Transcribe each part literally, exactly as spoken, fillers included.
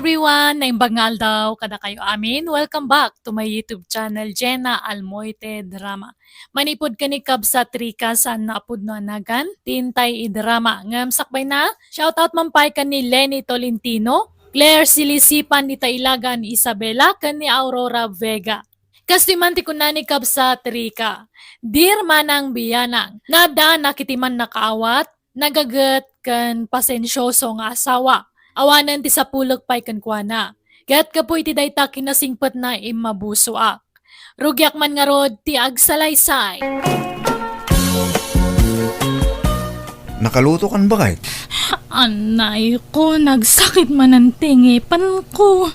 everyone, naimbag nga aldaw kadakayo amin. Welcome back to my YouTube channel, Jenna Almoite Drama. Manipud ken ni Kabsat Rica, saan nga a pudno a nagan, ti intay idrama. Ngem sakbayna, shoutout man pay ken ni Lenny Tolentino, Claire Silisipan, ita Ilagan Isabela, ken ni Aurora Vega. Kastoy man ti kuna ni Kabsat Rica, "Dear Manang Bianang, naaddanak iti mannakaawat, nagaget, ken pasensioso nga asawa. Awanen ti sapulek pay kenkuana. Ket gapu iti dayta kinasingpetna, immabusoak. Rugiak man ngarud ti agsalaysay." Nakalutokan, baket? Anay ko, nagsakit manen ti ngipenko.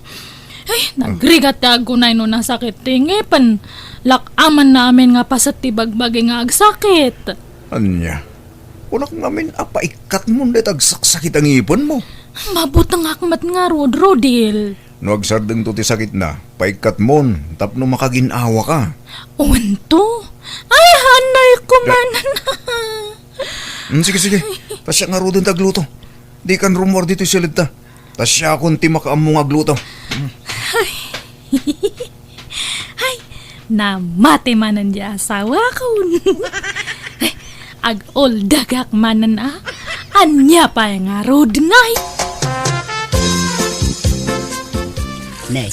Ay, nagrigat ti agunay no nasakit ti ngipen. Lak-amanna amin nga paset ti bagbagi nga agsakit. Ania? Kunak ngamin a paikkatmon dayta agsaksakit a ngipenmo. Mabutengak met ngarud, Rodil. No agsardengto ti sakitna, paikkatmon tapno makagin-awaka. Wen to? Ay, anay ko man. Hmm, sige, sige. Ta siak ngaruden ti agluto. Dikan rummuar ditoy siledta. Ta siakon ti makaammo nga agluto. Ay, namati manen ti asawakon. Ay, aguldagak manen a. Ania pay ngarud ngay? Ne,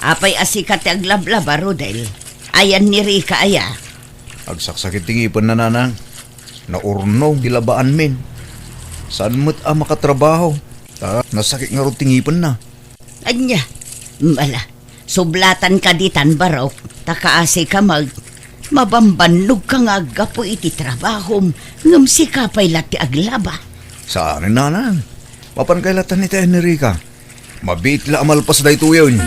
apay a sika ti aglablaba, Rodel? Ayan ni Rica aya? Agsaksakit ti ngipenna, nanang. Naurno ti labaanmin. Saan met a makatrabaho, ta nasakit ngarud ti ngipenna. Ania? Mala, sublatan ka ditan, barok, ta kaasi ka mag-, mabambannog ka nga aggapu iti trabahom, ngem sika pay la ti aglaba. Saan, nanang. Mapan kay latan iti ni Rica. Mabiit la a malpas daytoyen.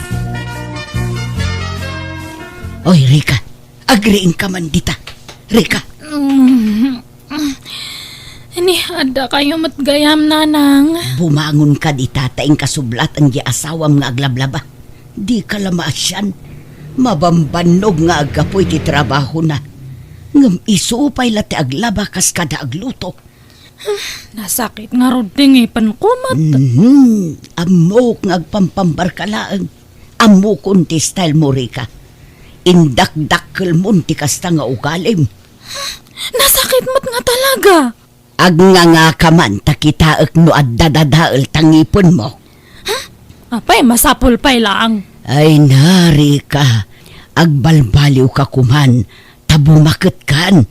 Oy, Rica, agriingka man dita. Rica. Mm. Ni, adda kayo met gayam, nanang. Bumangon ka dita ta inkasublatan di asawam nga aglablaba. Di ka la maasian. Mabambannog nga aggapu iti trabahona. Ngem isu pay la ti aglaba kas kada agluto. Nasakit ngarud ti ngipenko met. Mhm. Ammok nga agpampambar ka laeng. Ammokon ti style mo, Rica. Indakdakkelmon ti kasta nga ugalim. Nasakit met nga talaga. Agnganga ka man ta kitaek no adda dadael ta ngipenmo. Apay, masapul pay laeng. Ay na, Rica, agbalbaliw ka koman, ta bumaket kan.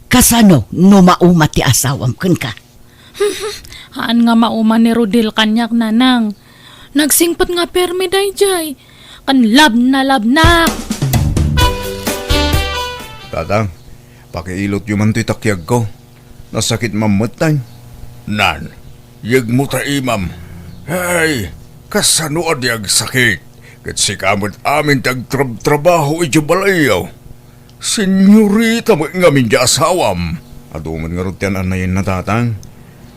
Kasano no mauma ti asawam kenka? Haan nga mauma ni Rodil kaniak, nanang. Nagsingpet nga permi daydiay. Ken love na love nak. Tatang, pakiilotyo man toy takiagko. Nasakit man met tay. Nan, yegmo ta imam. Ay, kasano a di agsakit? Ket sika met amin ti agtrabtrabaho iti balayyo. Senyorita met ngamin ti asawam. Adu met ngarud ti an-annayenna, tatang.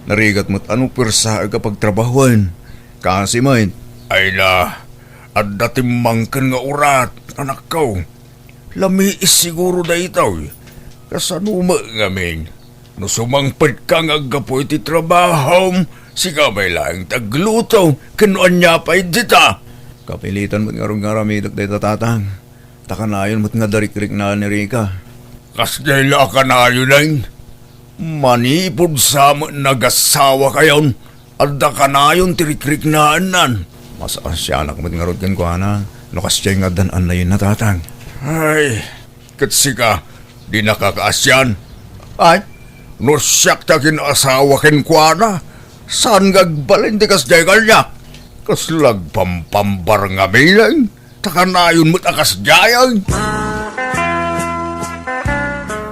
Narigat met a no puersaek a pagtrabahoen. Kaasi met. Ay na, adda timmangken nga urat, anakko. Lamiis siguro daytoy. Kasano met ngamin? No sumangpetka nga aggapu iti trabahom, sika pay laeng ti agluto, ken no ania pay dita? Kapilitan met ngarud nga aramidek dayta, tatang. Ta kanayon met nga darikriknaan ni Rica. Kasdiay la a kanayonen? Manipud sa met nagasawa kayon, adda kanayon ti rikriknaennan. Masaasianak met ngarud kenkuana, no kasdiay nga addan-annayenna, tatang. Ay, ket sika, di nakakaasian? Ay, no siak ti akin-asawa kenkuana, saan nga agbalin ti kasdiay kaniak? Kasla agpampambar ngamin. Ta kanayon met a kasdiay.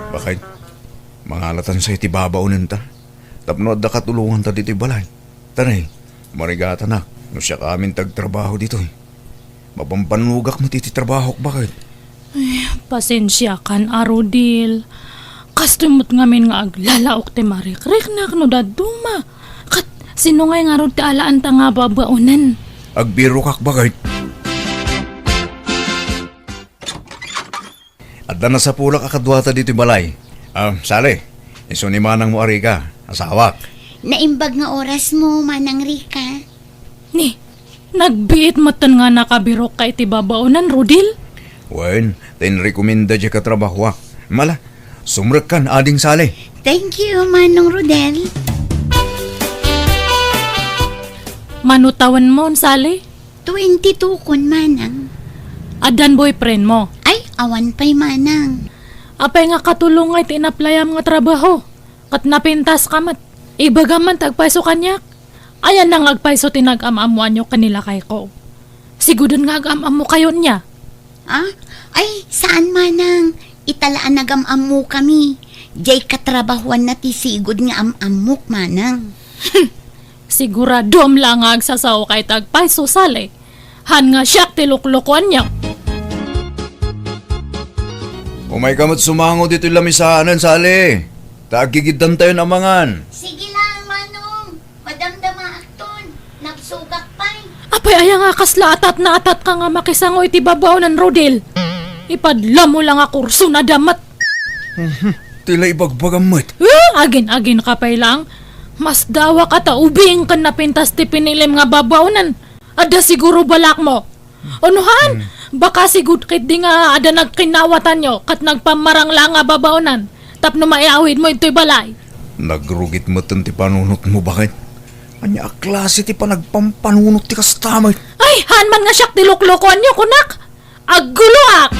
Baket, mangalatan sa iti babaonenta. Tapno adda katulonganta ditoy balay. Tara, marigatanak, no siak amin ti agtrabaho ditoy. Mabambannogak met iti trabahok, baket. Ay, pasensiakan, a Rodil. Kastoy met ngamin nga aglalaok ti marikriknak no dadduma. Ket sino ngay ngarud ti alaanta nga babaonen? Agbirokak, baket. Adda nasapulak a kaduata ditoy balay. Ah, Sally, isu ni manangmo a Rica, asawak. Naimbag nga orasmo, Manang Rica. Ni, Nagbiit metten nga nakabirokka iti babaonan, Rodel. Wen, ta inrekomenda diay katrabahoak. Mala, sumrekkan, Ading Sale. Thank you, Manong Rodel. Mano tawenmo, Sale? Twenty-two kon, Manang. Addan boyfriendmo? Ay, awan pay, Manang. Apay nga katulong nga iti inaplayam nga trabaho? Ket napintaska met. Ibagam man ti agpayso kaniak. Ayanna nga agpayso ti nagam-ammoanyo ken ni lakayko. Siguren nga agam-ammokayo nia. Ah? Ay, saan, Manang. Ita la a nagam-ammokami. Diay katrabahoanna ti sigud nga am-ammok, Manang. Siguradom la nga agsasaoka iti agpayso, Sale. Han nga siak ti luklukuanyo. Umayka met sumango ditoy lamisaan, Sale. Ta aggigiddantayon a mangan. Sige lang, Manong. Madamdamaakton. Nagsugak pay. Apay aya nga kasla atatna atatka nga makisango iti babaonan, Rodel? Ipadlamo la nga kurso na damat. Ti la ibagbagam met. Eh, agin-agin ka pay lang. Mas dawak ata ubing ken napintas ti pinilim nga babaonan. Adda siguro balakmo. Unuhan, baka sigud ketdi nga adda nagkinnawatanyo ket nagpammarang la nga babaonan tapno maiawidmo idtoy balay. Nagrugit metten ti panunotmo, baket. Ania a klase ti panagpampanunot ti kasta met? Ay, haan man nga siak ti luklukuanyo, kunak! Agguloak!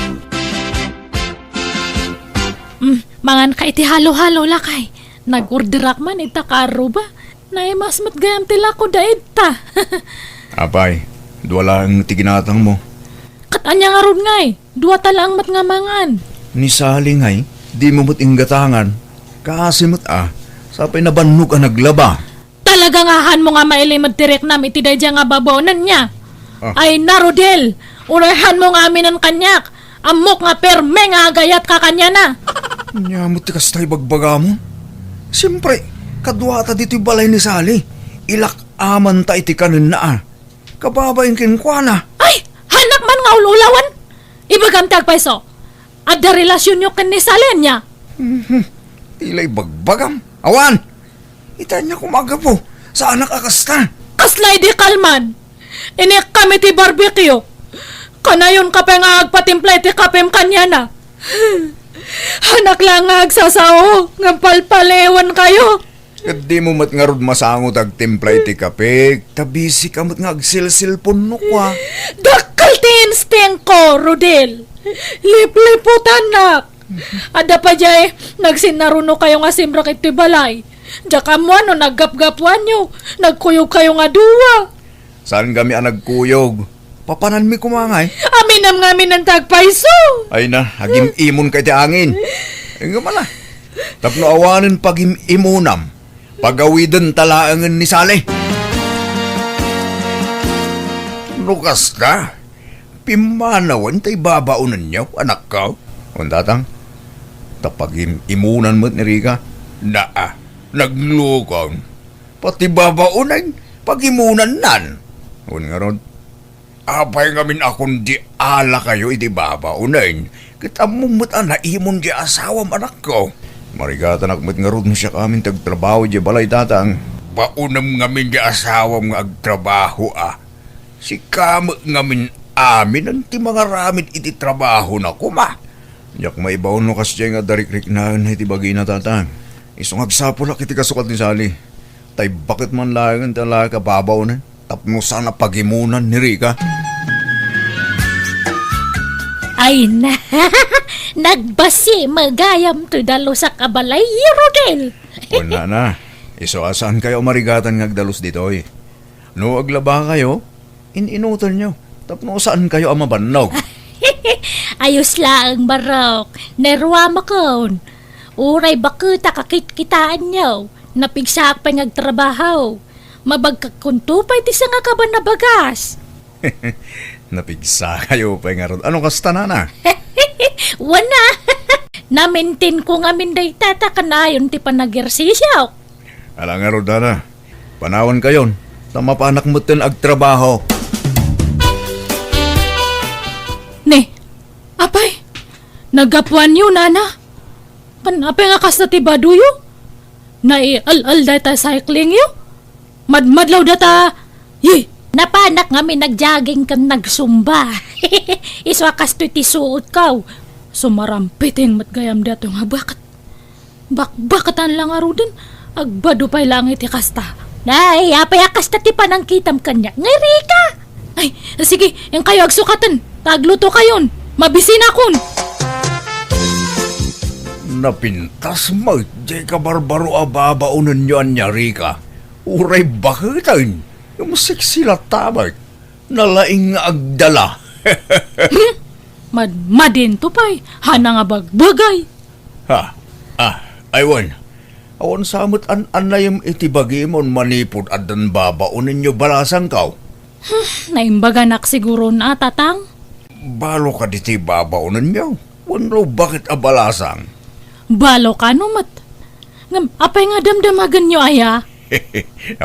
Mm, manganka iti halo-halo, lakay. Nag-orderak man ita kaarruba. Naimas met gayam ti lako da ita. Apay, dua laeng ti ginatangmo. Ket ania ngarud ngay? Dua ta laeng met nga mangan. Ni Sally ngay, dimo met inggatangan. Kaasi met a, sapay nabannog a naglaba. Talaga nga hanmo nga mailimed ti riknam iti daydiay nga babaonan nia? Ah. Ay na, Rodel! Uray hanmo nga aminen kaniak! Ammok nga perme nga agayatka kaniana! Ania met ti kasta ibagbagam? Siempre, kaduata ditoy balay ni Sally. Ilak-amanta iti kanenna a. Kababain kenkuana. Ay! Hanak man nga ul-ulawen! Ibagam ti agpayso! Adda relasionyo ken ni Sally ania? Mhm. Ti la ibagbagam. Awan! Ita ania koma a gapu? Saanak a kasta. Kasla idi kalman. Inikkam iti barbecue. Kanayonka pay nga agpatimpla iti kapem kaniana. Hanak la nga agsasao ngem palpaliwenkayo. Ket dimo met ngarud masango ti agtimpla iti kape, ta busy ka met nga agselselpon no kua. Dakkel ti instinko, Rodel. Lipliputannak. Adda pay diay nagsinnarunokayo nga simrek iti balay. Diak ammo no naggapgapuanyo, nagkuyogkayo nga dua. Saangami a nagkuyog. Papananmi koma ngay. Aminem nga aminen ti agpayso. Ay na, agim-imonka iti angin. Ngem ala, tapno awanen pagim-imonam, pagawidenta laengen ni Sally. No kasta, pimmanawen ta ibabaonenyo, anakko. Wen, tatang, ta pagim-imonan met ni Rica. Naa, naglukon. Pati babaonen, pagimonannan. Wen ngarud, apay ngamin a kundi alakayo iti babaonen, ket ammom met a naimon ti asawam, anakko. Marigatanak met ngarud no siak amin ti agtrabaho idiay balay, tatang. Baonem ngamin ti asawam nga agtrabaho a. Sika met ngamin aminen ti mangaramid iti trabahona koma. Diak maibaon no kasdiay nga adda rikriknaenna iti bagina, tatang. Isu nga agsapulak iti kasukat ni Sally. Ta ibaket man laengen ti alaek a babaonen tapno saan a pagimonan ni Rica. Ay na, nagbasi gayam ti dalusak a balay, Rodel. Wen, nana, isu a saankayo a marigatan nga agdalus ditoy. No aglabakayo, in-inutenyo tapno saankayo a mabannog. Ayos laeng, barok. Naruamakon. Uray baketak a kitkitaenyo, napigsaak pay nga agtrabaho. Mabagkakon to pay ti sangakaban a bagas. Napigsakayo pay ngarud. Ano kasta, nana? Wen a. Namintinko ngamin dayta ta kanayon ti panagersisio. Ala ngarud, nana. Panawankayon, ta mapanak metten agtrabaho. Ne, apay, naggapuanyo, nana? Kan apay nga kasta ti badoyo? Naial-al dayta cyclingyo? Madmadlaw data, ye, Napanak ngamin nag-jogging ken nagsumba. Isu a kastoy ti suotko. Sumarampiting met gayam daytoy nga baket. Bakbaketan la ngaruden, agbado pay laeng iti kasta. Nay, apay a kasta ti panangkitam kaniak, nga Rika? Ay, sige, inkayo agsukaten, ta aglutokayon, mabisinakon. Napintas met diay kabarbaro a babaonenyo ania, Rika. Uray baketen, ngem sexy latta met. Nalaing nga agdala. Hmm? Madmadinto pay, hana nga bagbagay. Ha? Ah, ay wen. Awan sa met an-annayem iti bagimon manipud addan babaonenyo balasangko. Hmm, naimbaganak siguron a, tatang. Balo kadi ti babaonenyo? Wenno baket a balasang? Balo kano met. Ngem, apay nga damdamagenyo aya?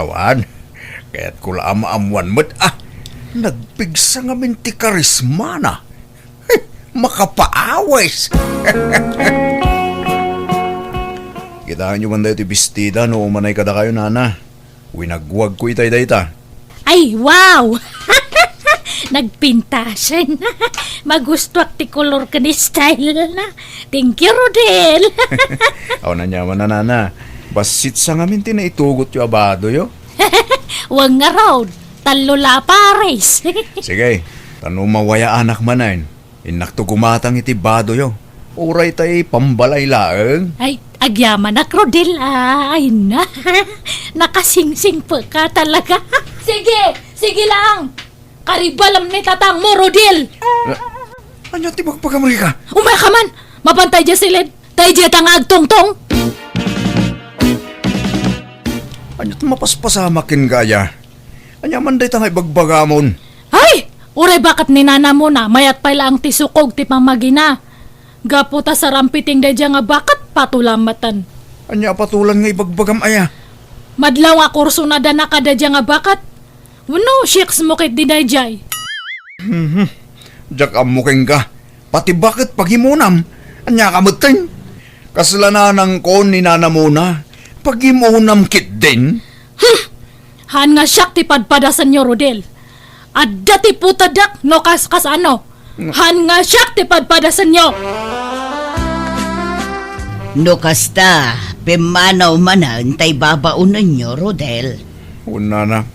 Awan, kayatko la a maammuan met a. Nagpigsa ngamin ti karismana. Makapaawis! Kitaenyo man daytoy bestida no umanay kadakayo, nana. Winagwagko itay dayta. Ay, wow! Nagpintasen. Magustuak ti kolor ken style na. Thank you, Rodel. Awan aniaman, nana. Bassit sa ngamin ti naitugotyo a badoyo. Wen ngarud, tallo la a pares. Sige, ta no mawayaanak manen, innakto gumatang iti badoyo. Uray tay pambalay laeng. Ay, agyamanak, Rodel. Ay na. Nakasingsingpet ka talaga. Sige, sige lang. Karibalem ni tatangmo, Rodel. Eh, ania ti bagbagam, Rika? Umay ka man. Mapantay dia siled. Tay dia ta nga agtungtong. Ania ti mapaspasamak ken gaya? Aniaman dayta nga ibagbagamon? Ay! Uray baket ni nanamona, mayat pay laeng ti sukog ti pammagina. Gapu ta sarampiting daydiay nga baket, patulan meten. Ania a patulan nga ibagbagam aya? Madlaw nga kursonadana kadaydiay nga baket. Wenno, siyeks mo ketdi daydiay. Mhm. Diak ammo kenka. Pati baket pagimonam. Ania ka metten? Kasla nanangko ni nanamona. Pagimonam ketdin? Hmm! Haan nga siak ti padpadasenyo, Rodel. Adda ti putedek no kas-, kasano. Haan nga siak ti padpadasenyo. No kasta, pimmanaw manen tay babaonenyo, Rodel. Wen, nana.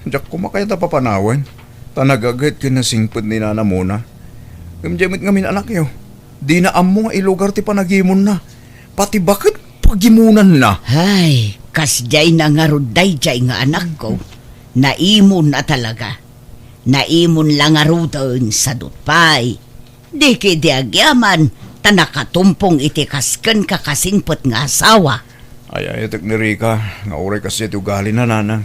Diak koma kayat a papanawen, ta nagaget ken nasingpet ni nanamona. Ngem diay met ngamin anakyo, dina ammo nga ilugar ti panagimonna. Pati baket pagimonanna. Ay, kasdiay na ngarud daydiay nga anakko. Naimon a talaga. Naimon la ngaruden, sadut pay. Di ketdi agyaman, ta nakatumpong iti kas-, kenka kasingpet nga asawa. Ay-ayatek ni Rika nga uray kasdiay ti ugalina, nanang.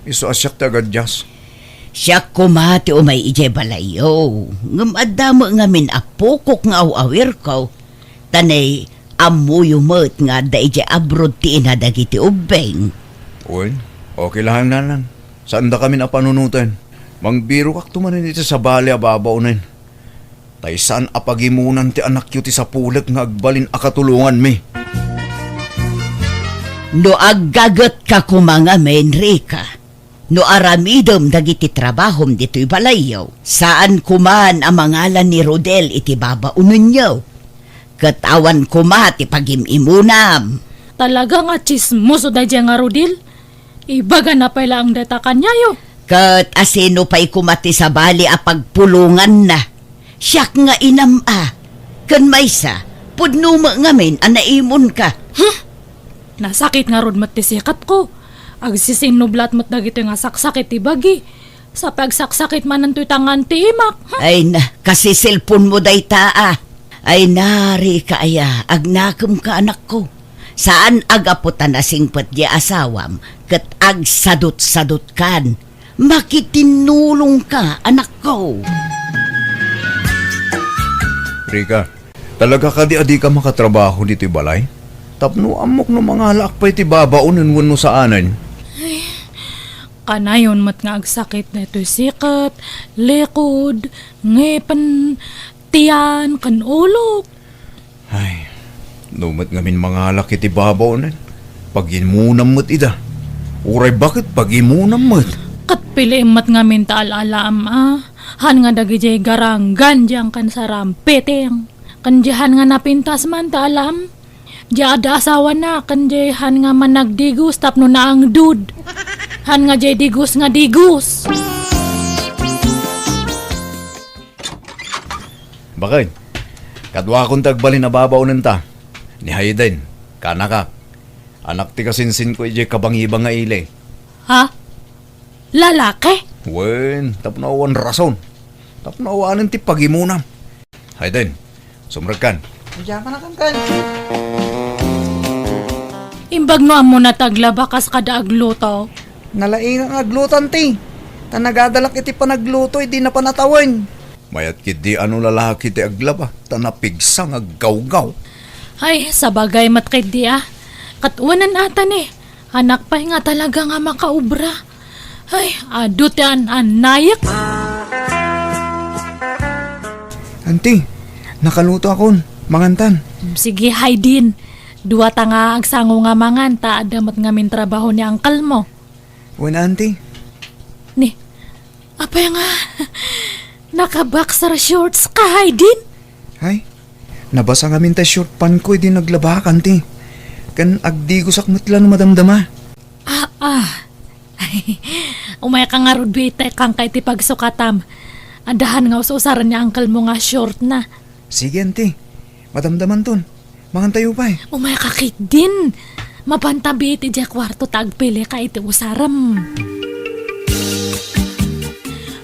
Isu a siak ti agadias. Siak koma ti umay idiay balayyo, ngem adda met ngamin a pukok nga aw-awirko, ta nay, ammoyo met nga adda idiay abroad ti ina dagiti ubbing. Wen, okay laeng, nanang. Saandakamin a panunoten. Mangbirokakto manen iti sabali a babaonen. Tay saan a pagimonan ti anakyo ti sapulek nga agbalin a katulonganmi. No aggagetka koma ngamin, Rika, no aramidem dagiti trabahom ditoy balayyo, saan koman a mangala ni Rodel iti babaonenyo, ket awan koma ti pagim-imonam. Talaga nga tsismoso daydiay nga Rodel. Ibagana pay laeng dayta kaniayo. Ket asino pay koma ti sabali a pagpulonganna? Siak nga inam a. Ken maysa, pudno met ngamin a naimonka. Huh? Nasakit ngarud met ti sikatko. Agsisinnublat met dagitoy nga saksakit ti bagi. Sa pagsaksakit manen toy tangan ti imak. Huh? Ay na, kasiselponmo dayta a. Ay na, Rika aya, agnakemka, anakko. Saan a gapu ta nasingpet diay asawam ket agsadutsadutkan. Makitinnulongka, anakko. Rika, talaga kadi a dika makatrabaho ditoy balay? Tapno ammok no mangalaak pay ti babaonen wenno saanen. Kanayon met nga agsakit daytoy sikat, likod, ngipen, tiyan, ken ulok. Ay, no met ngamin mangalak iti babaonen, pagimonam met ida. Uray baket, pagimonam met. Ket piliim met ngamin ta al-alaam a, han nga dagidiay garanggan diay angkan sarampiting. Ken diay han nga napintas man ta alaam, diay adda asawana, ken diay han nga managdigos tapno naangdud. Han nga diay digos nga digos. Bakit? Kaduakon ti agbalin a babaonenta. Ni Hayden, kanakak. Anak ti kasinsinko idiay kabangibang nga ili. Ha? Lalaki? Wen, tapno awan rason. Tapno awanen ti pagimunam. Hayden, sumrekkan. Diak a nakankan. Imbag no ammona ti aglaba kas kada agluto. Nalaingak nga agluto, anti. Ta nagadalak iti panagluto, idi napan a tawen. Mayat ketdi a no lalaki ti aglaba, ta napigsa nga aggawgaw. Ay, sabagay met ketdi a. Ket wen ata ni, anak pay nga talaga nga makaobra. Ay, adu ti an-annayek. Anti, nakalutoakon, mangantan. Sige, Hayden. Dua ta nga agsango nga mangan, ta adda met ngamin trabaho ni uncle mo. Wen, anti. Ni, apay nga, naka-boxer shorts ka, Hayden? Ay, nabasa ngamin ti short pantko idi naglabak, anti. Ken agdigosak met la no madamdama. Ah, ah. Umayka ngarud, biit, ta ikkanka iti pagsukatam. Adda han nga us-usaren ni uncle mo nga short na. Sige, anti. Madamdamanton. Mangantayo pay. Umayka ketdin. Mapanta biit idiay kuarto ta agpilika iti usarem.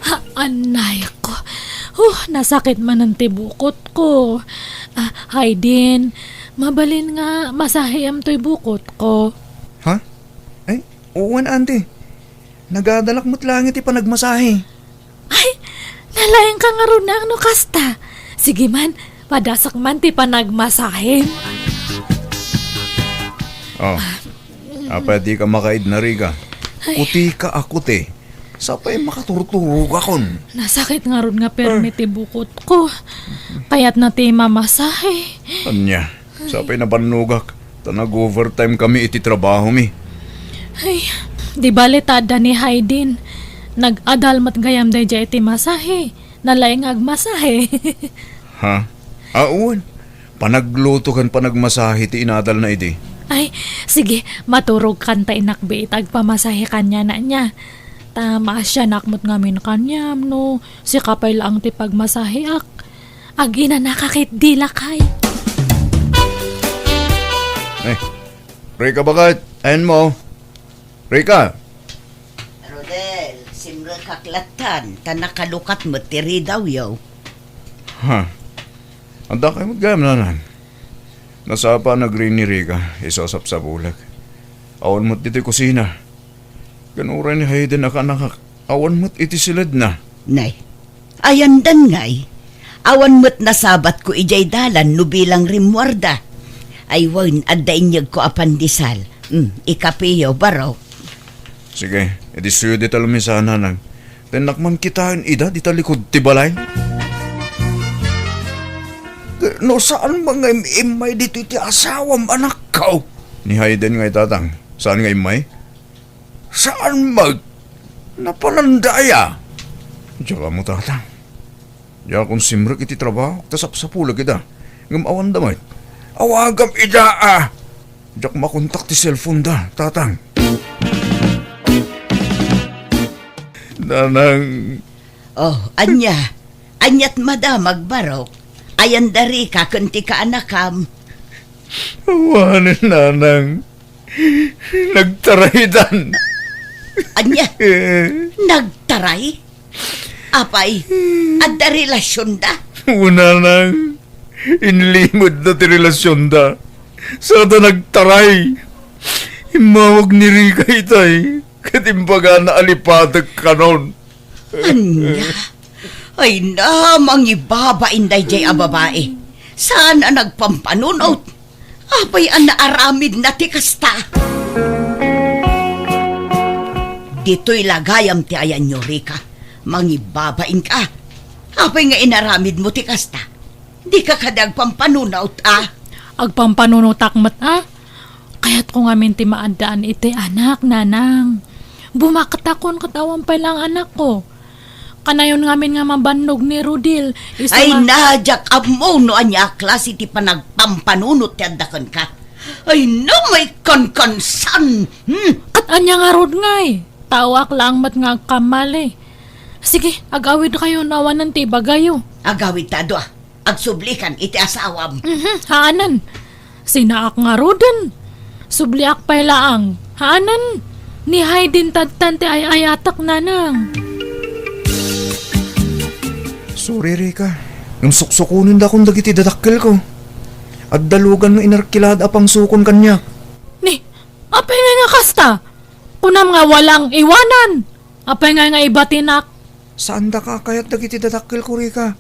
Ha, anay ko. Huh, nasakit manen ti bukot ko. Ah, Hayden, mabalin nga masahiam toy bukot ko. Ha? Ay, wen, anti. Nagadalak met laeng iti panagmasahe. Ay, nalaingka ngarud no kasta. Sige man, padasak man ti panagmasahem. Oh, apay dika makaidna, Rica? Ay. Kutika a kuti. Sapay makaturturogakon. Nasakit ngarud nga permi ti bukot ko. Kayatna ti mamasahe. Ania? Sapay nabannogak, ta nag-overtime kami iti trabahomi. Ay, di bale ta adda ni Hayden. Nag-adal met gayam daydiay iti masahe. Nalaing nga agmasahe. Ha? Awan. Panagluto ken panagmasahe ti inadalna idi. Ay, sige, maturogkan ta inakbi ita agpamasahe kaniana nia. Ta maasianak met ngamin kaniam no sika pay laeng ti pagmasaheak. Aginanaka ketdi, lakay. Eh, Rica, baket? Ayanmo? Rica? Rodel, simrekak lattan, ta nakalukat met ti ridawyo. Ha? Adda kay met gayam, nanang? Nasapa a nagring ni Rica, isu a sapsapulek. Awan met ditoy kusina. Ken uray ni Hayden a kaanakak, awan met iti siledna. Nay, ayandan ngay. Awan met nasabatko idiay dalan no bilang rimmuarda. Ay wen, adda inyegko a pandesal. Mm, ikapeyo, barok. Sige, idissoyo dita lumisana, nanang. Tennak man kitaen ida dita likud ti balay. No saan man nga im-immay ditoy ti asawam, anakko. Ni Hayden ngay, tatang. Saan nga immay? Saan met? Napalandaya. Diak ammo, tatang. Diakon simrek iti trabaho, ta sapsapulek ida. Ngem awanda met. Awagam ida, a. Diak makontak ti cellphone da, tatang. Nanang. Oh, ania? Aniat madamag, barok? Ayan da Rica ken ti kaanakam. Awanen, nanang. Nagtaraydan. Ania? Nagtaray? Apay, adda relasionda? Wen, nanang. Inlimedna ti relasionda. Sada nagtaray. Immawag ni Rica itay. Ket imbagana a lipatek kanon. Ania? Ay na, mangibabain daydiay a babai. Saan a nagpampanunot? Apay a naaramidna ti kasta? Ditoy la gayam ti ayanyo, Rica. Mangibabainka. Apay nga inaramidmo ti kasta? Dika kadi agpampanunot, a? Agpampanunotak met, a? Kayatko ngamin ti maaddaan iti anak, nanang. Bumaktakon ket awan pay laeng anakko. Kanayon ngamin nga mabannog ni Rodil, isu Ay, nga nadiak ammo no ania a klase ti panagpampanunot ti adda kenka. Ay, namay kankansan! Hmm? Ket ania ngarud ngay? Taoak laeng met nga agkammali. Sige, ag-awidkayo no awanen ti ibagayo. Agawidta a dua. Agsublikan iti asawam. Mhm, haanan. Sinaak ngaruden. Subliak pay laeng. Haanan. Ni Haydin tattan ti ay-ayatek, nanang. Sorry, Rica. Ngem suksukonendakon dagiti dadakkelko. Adda lugan nga inarkilada a pangsukon kaniak. Ni, apay ngay nga kasta? Kunam nga walang iwanan. Apay ngay nga ibatinak? Saandaka a kayat dagiti dadakkelko, Rica.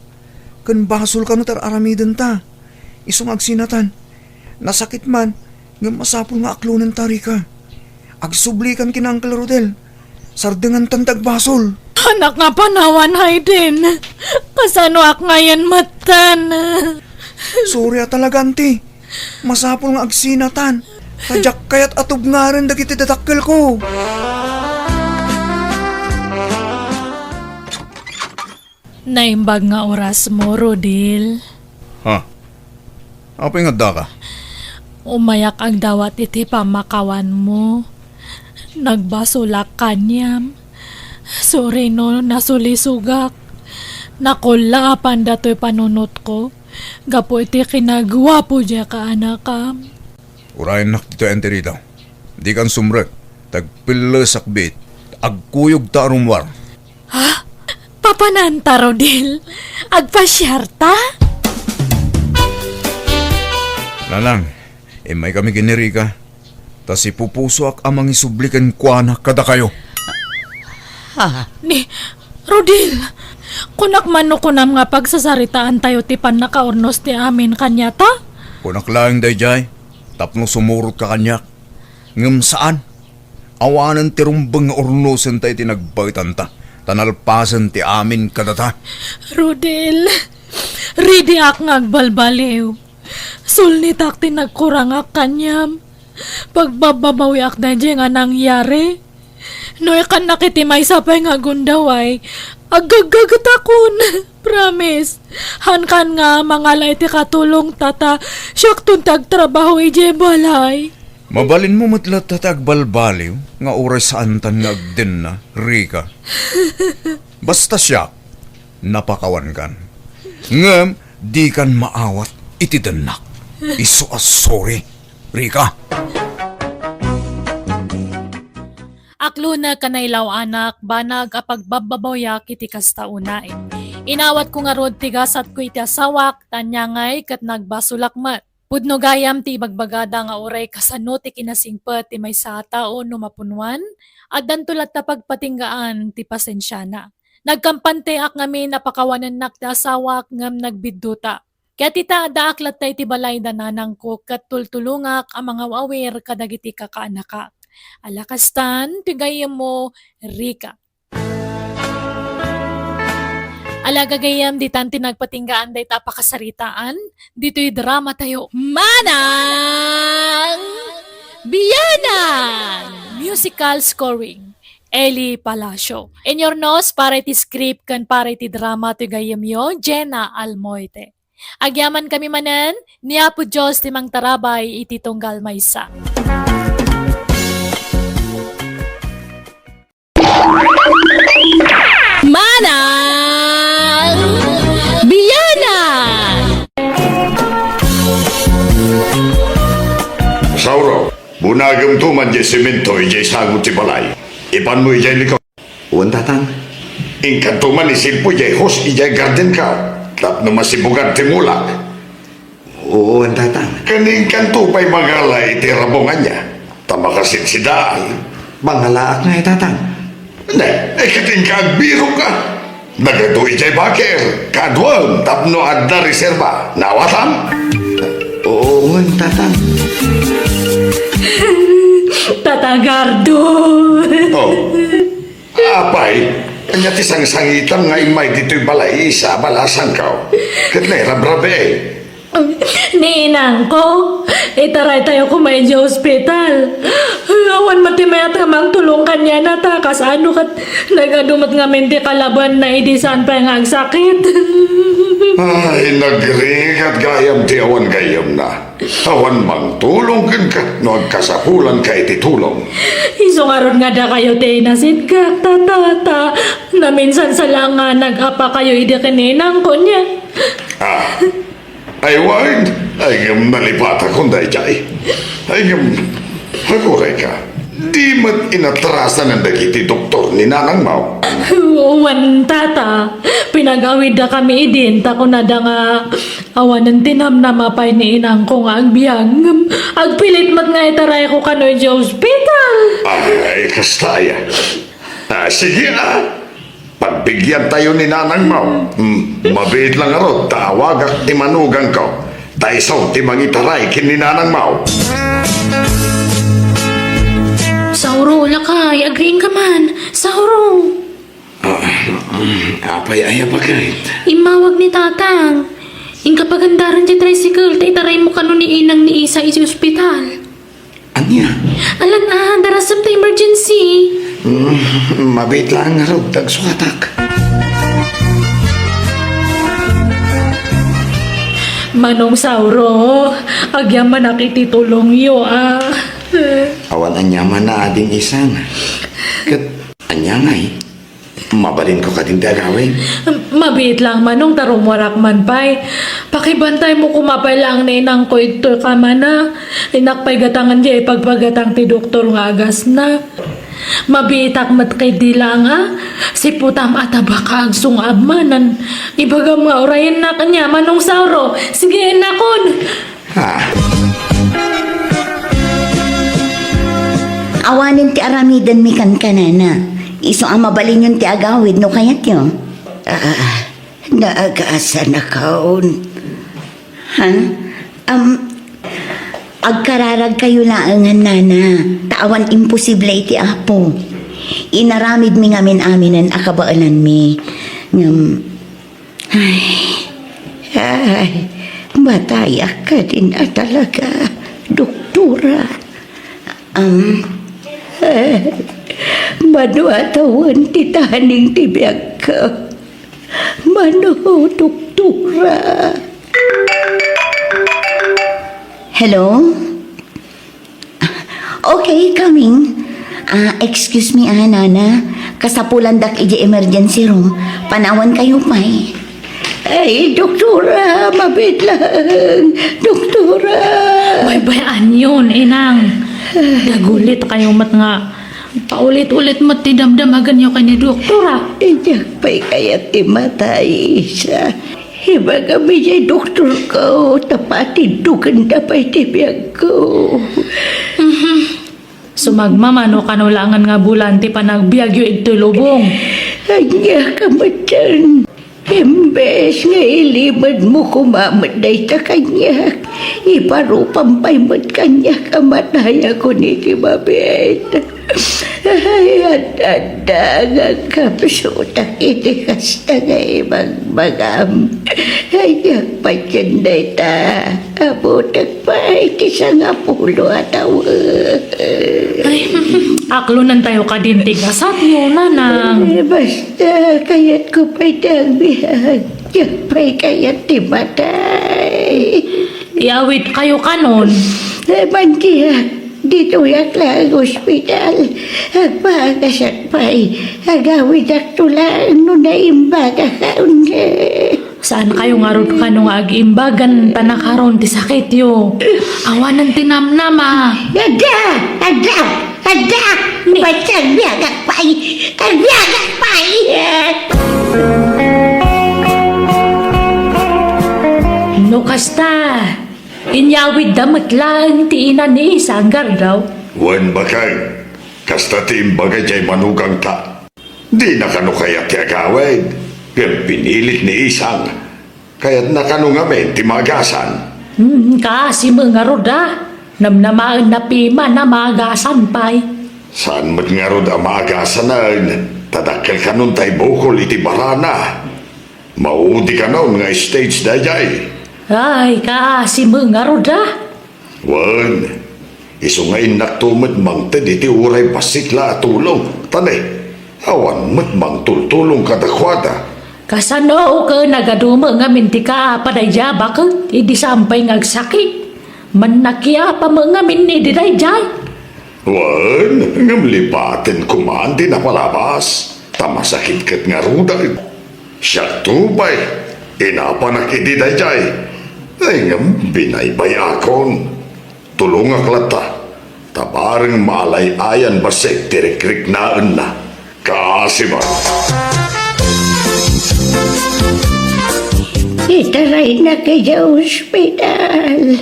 Ken basol kano ti ar-aramidenta. Isu nga agsinatan. Nasakit man, ngem masapul nga aklonenta, Rica. Agsublikan ken Uncle Rodel. Sardengantan ti agbasol. Anak nga panawan, Haydin. Kasanoak ngayen metten? Sorry a talaga, Auntie. Masapul nga agsinatan. Ta diak kayat a tubngaen dagiti dadakkelko. Naimbag nga orasmo, Rodil. Ha? Apay nga addaka? Umayak agdawat iti pammakawanmo. Nagbasolak kaniam. Sorry no nasulisogak. Nakullaapan datoy panunotko gapu iti kinaguapo diay kaanakam. Urayennak ditoy, Auntie Rita. Dikan sumrek, ta agpellesak biit, agkuyogta a rummuar. Ha? Papananta, Rodil? Agpasiarta? Nanang, immaykami ken ni Rica, ta sipupusoak a mangisubli kenkuana kadakayo. Ha? Ni, Rodil, kunak man no kunam nga pagsasaritaantayo ti pannakaurnos ti amin kaniata? Kunak laeng daydiay, tapno sumurotka kaniak. Ngem saan. Awanen ti rumbeng nga urnosenta iti nagbaetanta, ta nalpasen ti amin kadata. Rodel, ridiak nga agbalbaliw. Sulnitak ti nagkurangak kaniam. Pagbabbabawiak daydiay nga nangyari. No ikannak iti maysa pay nga gundaway, aggaggagetakon. Promise. Hankan nga mangala iti katulongta ta siakton ti agtrabaho idiay balay. Mabalinmo met latta ti agbalbaliw nga uray saantan nga agdenna, Rica. Basta siak, napakawankan. Ngem dikan maawat iti dennak. Isu a sorry, Rica. Aklonek a nailaw-anak, banag a pagbabbabawiak iti kasta unay. Inawatko ngarud ti gasatko iti asawak, ta ania ngay ket nagbasolak met. Pudno gayam ti ibagbagada nga uray kasano ti kinasingpet ti maysa a tao no mapunuan, addanto latta pagpatinggaan ti pasensiana. Nagkampanteak ngamin a pakawanennak ti asawak ngem nagbidduta. Ket ita, addaak latta iti balay da nanangko ket tultulongak a mangaw-awir kadagiti kakaanakak. Ala kastan, ti gayyemmo, Rica. Ala gagayyem, ditan ti nagpatinggaan dayta a pakasaritaan, ditoy dramatayo, Manang Biyanan! Musical scoring, Eli Palacio. Inyurnos para iti script ken para iti drama toy gayyemyo, Jenna Almoite. Agyamankami manen, ni Apo Dios ti mangtarabay iti tunggal maysa. Manang Biyanan! Sauro, bunagemto man diay semento idiay sango ti balay. Ipanmo idiay likod. Wen, Tatang. Inkanto man isilpo idiay hose idiay gardenko tapno masibugan ti mulak. Wen, Tatang. Ken inkanto pay mangala iti rabong ania, ta makasidsidaan. Mangalaak ngay, Tatang. Ne, ay ket inka agbirokka. Nagadu idiay baker, kaduaem tapno adda reserba. Naawatam? Wen, Tatang. Tatang Gardo. Oh. Apay, ania ti sangsangitam nga immay ditoy balay, isa a balasangko? Ket nairabrabiay. Ni inangko, itaraytayo koma idiay ospital. Awan met ti mayat nga mangtulong kaniana ta kasano ket nagadu met ngamin ti kalabaanna idi saan pay nga agsakit. Ay, nagrigat gayam ti awan gayyemna. Awan mangtulong kenka no agkasapulanka iti tulong. Isu ngarud nga dakayo ti inasiddek, ta, ta, ta, naminsan sa laeng nga nag-apakayo idi ken ni inangko, nia. Ah, ay, wen, ay, ngem nalipatakon daydiay. Ay, ngem, agurayka, di met inatrasan dagiti doktor ni Nanang Mau. Wen, tata, pinag-awiddakami idin, ta kunada nga awanen ti namnama pay ni inangko nga agbiag, ngem agpilit met nga itarayko kano idiay ospital. Ay, kasta aya. Ah, sige, ah. Pagbigiantayo ni Nanang Mau. Hmm, mabiit lang ngarud ta awagak ti manugangko. Ta isu ti mangitaray ken ni Nanang Mau. Sauro, lakay, agriingka man. Sauro. Ah, apay aya baket? Immawag ni Tatang. Inka pagandaren ti tricycle, ta itaraymo kano ni inang ni Isa iti ospital. Ania? Alan a, darasem ta emergency. Mm, mabiit laeng ngarud, ta agsuatak. Manong Sauro, agyamanak iti tulongyo, a. Awan aniaman a, Ading Isang. Ket ania ngay? Mabalinko kadin ti agawid. Mabiit laeng, Manong, ta rummuarak man pay. Pakibantaymo koma pay laeng ni inangko ditoy kamana. Innak pay gatangen diay ipagpagatang ti doktor nga agasna. Mabiitak met ketdi laeng a. Siputam a tabaka agsungab manen. Ibagam nga urayennak nia, Manong Sauro. Sige, innakon. Ah. Awanen ti aramidenmi kankanana. Isu a mabalinyon ti agawid no kayatyo. Ah, naagasanakon. Ha? Am, agkararagkayo laengen, nana, ta awan imposible iti Apo. Inaramidmi ngamin-aminen a kabaelanmi. Ngem, Ay, ay, matayak kadin a talaga, doktora. Am, eh, mano a tawen ti taning ti biagko? Mano, doktora? Hello? Okay, coming. Ah, excuse me, ah, nana. Kasapulandak idiay emergency room. Panawankayo pay. Ay, doktora, mabiit laeng. Doktora. Baybay-anyon, inang. Dagulit kayo met nga paulit-ulit met ti damdamaganyo ken ni doktora. Diak pay kayat ti matay, Isa. Ibagam idiay doktorko, ta patindogenda pay ti biagko. Mhm. Sumagmamano kano laengen nga bulan ti panagbiagyo idtoy lubong. Ania ka met dyan? Imbes nga ilimedmo koma met dayta kaniak, iparupam pay met kaniak a matayakon iti mabiit. Ay, ad-adda nga agkapsutak iti kasta nga ibagbagam. Ay, agpatien dayta. Abutek pay ti sangapulo a tawen. Ay, aklonentayo kadin ti gasatyo, nanang. Eh, basta, kayatko pay ti agbiag. Diak pay kayat ti matay. Iawidkayo kanon. Eh, mandiak. Ditoyak laeng ospital. Agpaagasak pay. Agawidakto laeng no naimbagak a uneg. Saankayo ngarud kano nga agimbagan ta nakaron ti sakityo? Awanen ti namnama. Adda! Adda! Adda! Ni- Ba't agbiagak pay? Agbiagak pay! No kasta, inyawidda met laeng ti ina ni Isang Gardaw. Wen, baket, kasta ti imbaga diay manugangta. Dina kano kayat ti agawid, ngem pinilit ni Isang. Kayatna kano ngamin ti maagasan. Hmm, kaasi met ngarud a. Namnamaenna piman a maagasan pay. Saan met ngarud a maagasanen, ta dakkel kanon tay bukol iti barana. Maudi kanon nga stage daydiay. Ay, kaasi met ngarud a. Wen, isu nga innakto met mangted iti uray bassit la a tulong. Tani, awan met mangtultulong kadakuada. Kasano ken nagadu met ngamin ti kaapa daydiay a baket idi saan pay nga agsakit? Mannakiapa met ngamin idi daydiay? Wen, ngem lipaten koman ti napalabas, ta masakit ket ngaruden. Siakto pay, inapanak idi daydiay. Ay, ngem binaybay-akon. Tulongak latta, ta bareng maalay-ayan bassit ti rikriknaenna. Kaasi met. Itaraynak idiay ospital.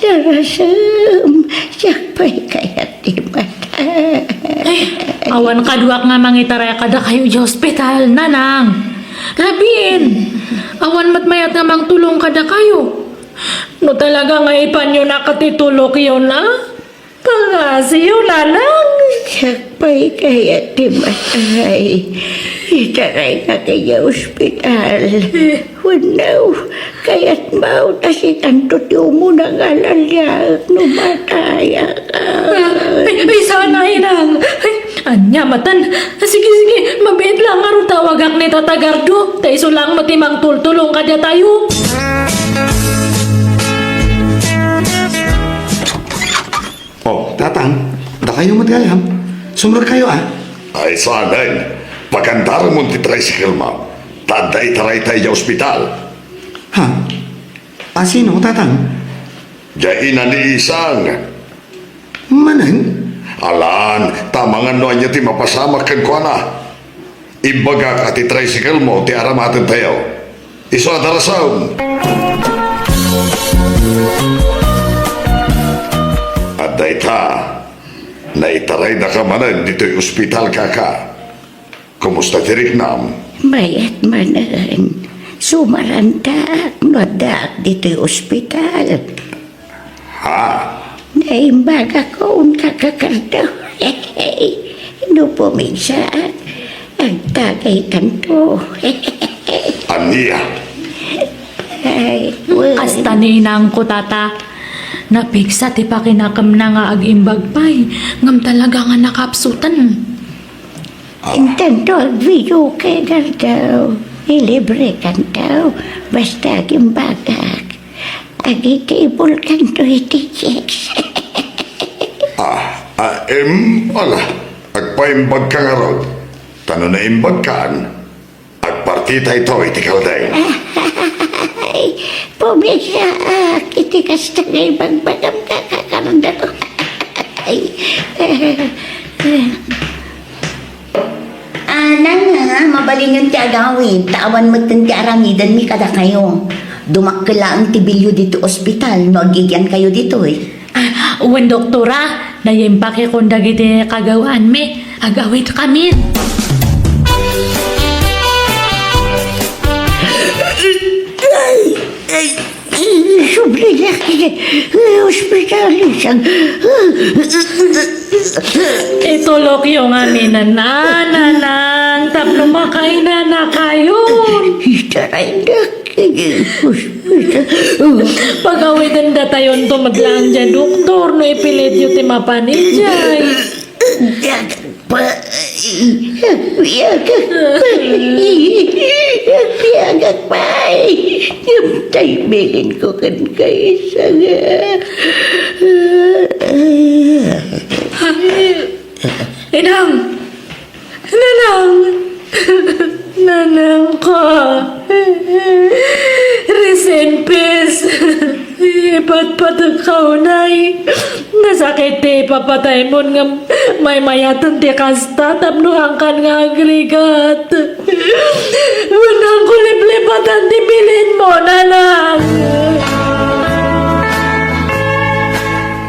Darasem, siak pay kayat ti matay. Ay, awan kaduak nga mangitaray kadakayo idiay ospital, Nanang. Labien, awan met mayat nga mangtulong kadakayo. No talaga nga ipanyonak ti tulokyo, a? Pangasiyo, Nanang. Siak pay kayat ti matay. Itaraynak idiay ospital. Wenno, kayatmo ta sikanto ti umuna nga alaliaek no matayak. Ay, ay, sana, Inang. Ay, ania maten? Sige, sige, mabiit lang ngarud tawagak ni Tata Gardo. Ta isu lang met ti mangtultulong kadatayo. Oh, Tatang, dakayo met gayam. Sumrekkayo, a. Ay, saan? Pagandaramon ti tricycle-mo. Ta adda itarayta idiay ospital. Ha? A, sino, Tatang? Diay ina ni Isang. Manen? Alan, ta amangan no ania ti mapasamak kenkuana. Imbagak a ti tricycle-mo ti aramatentayo. Isu a darasem. Adda ita, naitaraydaka manen ditoy ospital, kaka. Kumusta ti riknam? Mayat manen. Sumarantak no addaak ditoy ospital. Ha? Naimbagakon, Kaka Gardo. No pumigsaak, agtagaykanto. Ania? Ay, wen. Kasta ni inangko, Tata. Napigsa ti pakinakemna nga agimbag pay, ngem talaga nga nakapsuten. Ah. Intanto agvideoke, Gardo. Ilibrekanto, basta agimbagak. Agitibulkanto iti chicks. Ah, ah, em, ala, agpaimbagka ngarud. Ta no naimbagkan, agpartita ito iti kaldeng. Ay, pumigsaak iti kasta nga ibagbagam, Kaka Gardo. Ay, ah, Nana, mabalinyon ti agawid, ta awan metten ti aramidenmi kadakayo. Dumakkel laeng ti bilio ditoy ospital no agigiankayo ditoy. Ah, wen, doktora, naimpakekon dagiti kagawaanmi. Agawidkamin. Ay, ay, Subliak iti ospital, Isang. Itulokyo ngamin, Nanang, tapno makainanakayon. Itaraydak iti ospital. Pagawidendatayon to met laeng diay doktor no ipilityo ti mapan idiay. Agbiagak pay. Agbiagak pay. Agbiagak pay. Ngem taybigenko kenka, Isang. Inang! Nanang! Nanangko! Rest in peace! Ipatpatekka unay. Nasakit ti ipapataymon ngem maymayaten ti kasta tapno angkan nga agrigat. Wenno kuliplipatan ti bilinmo, Nanang.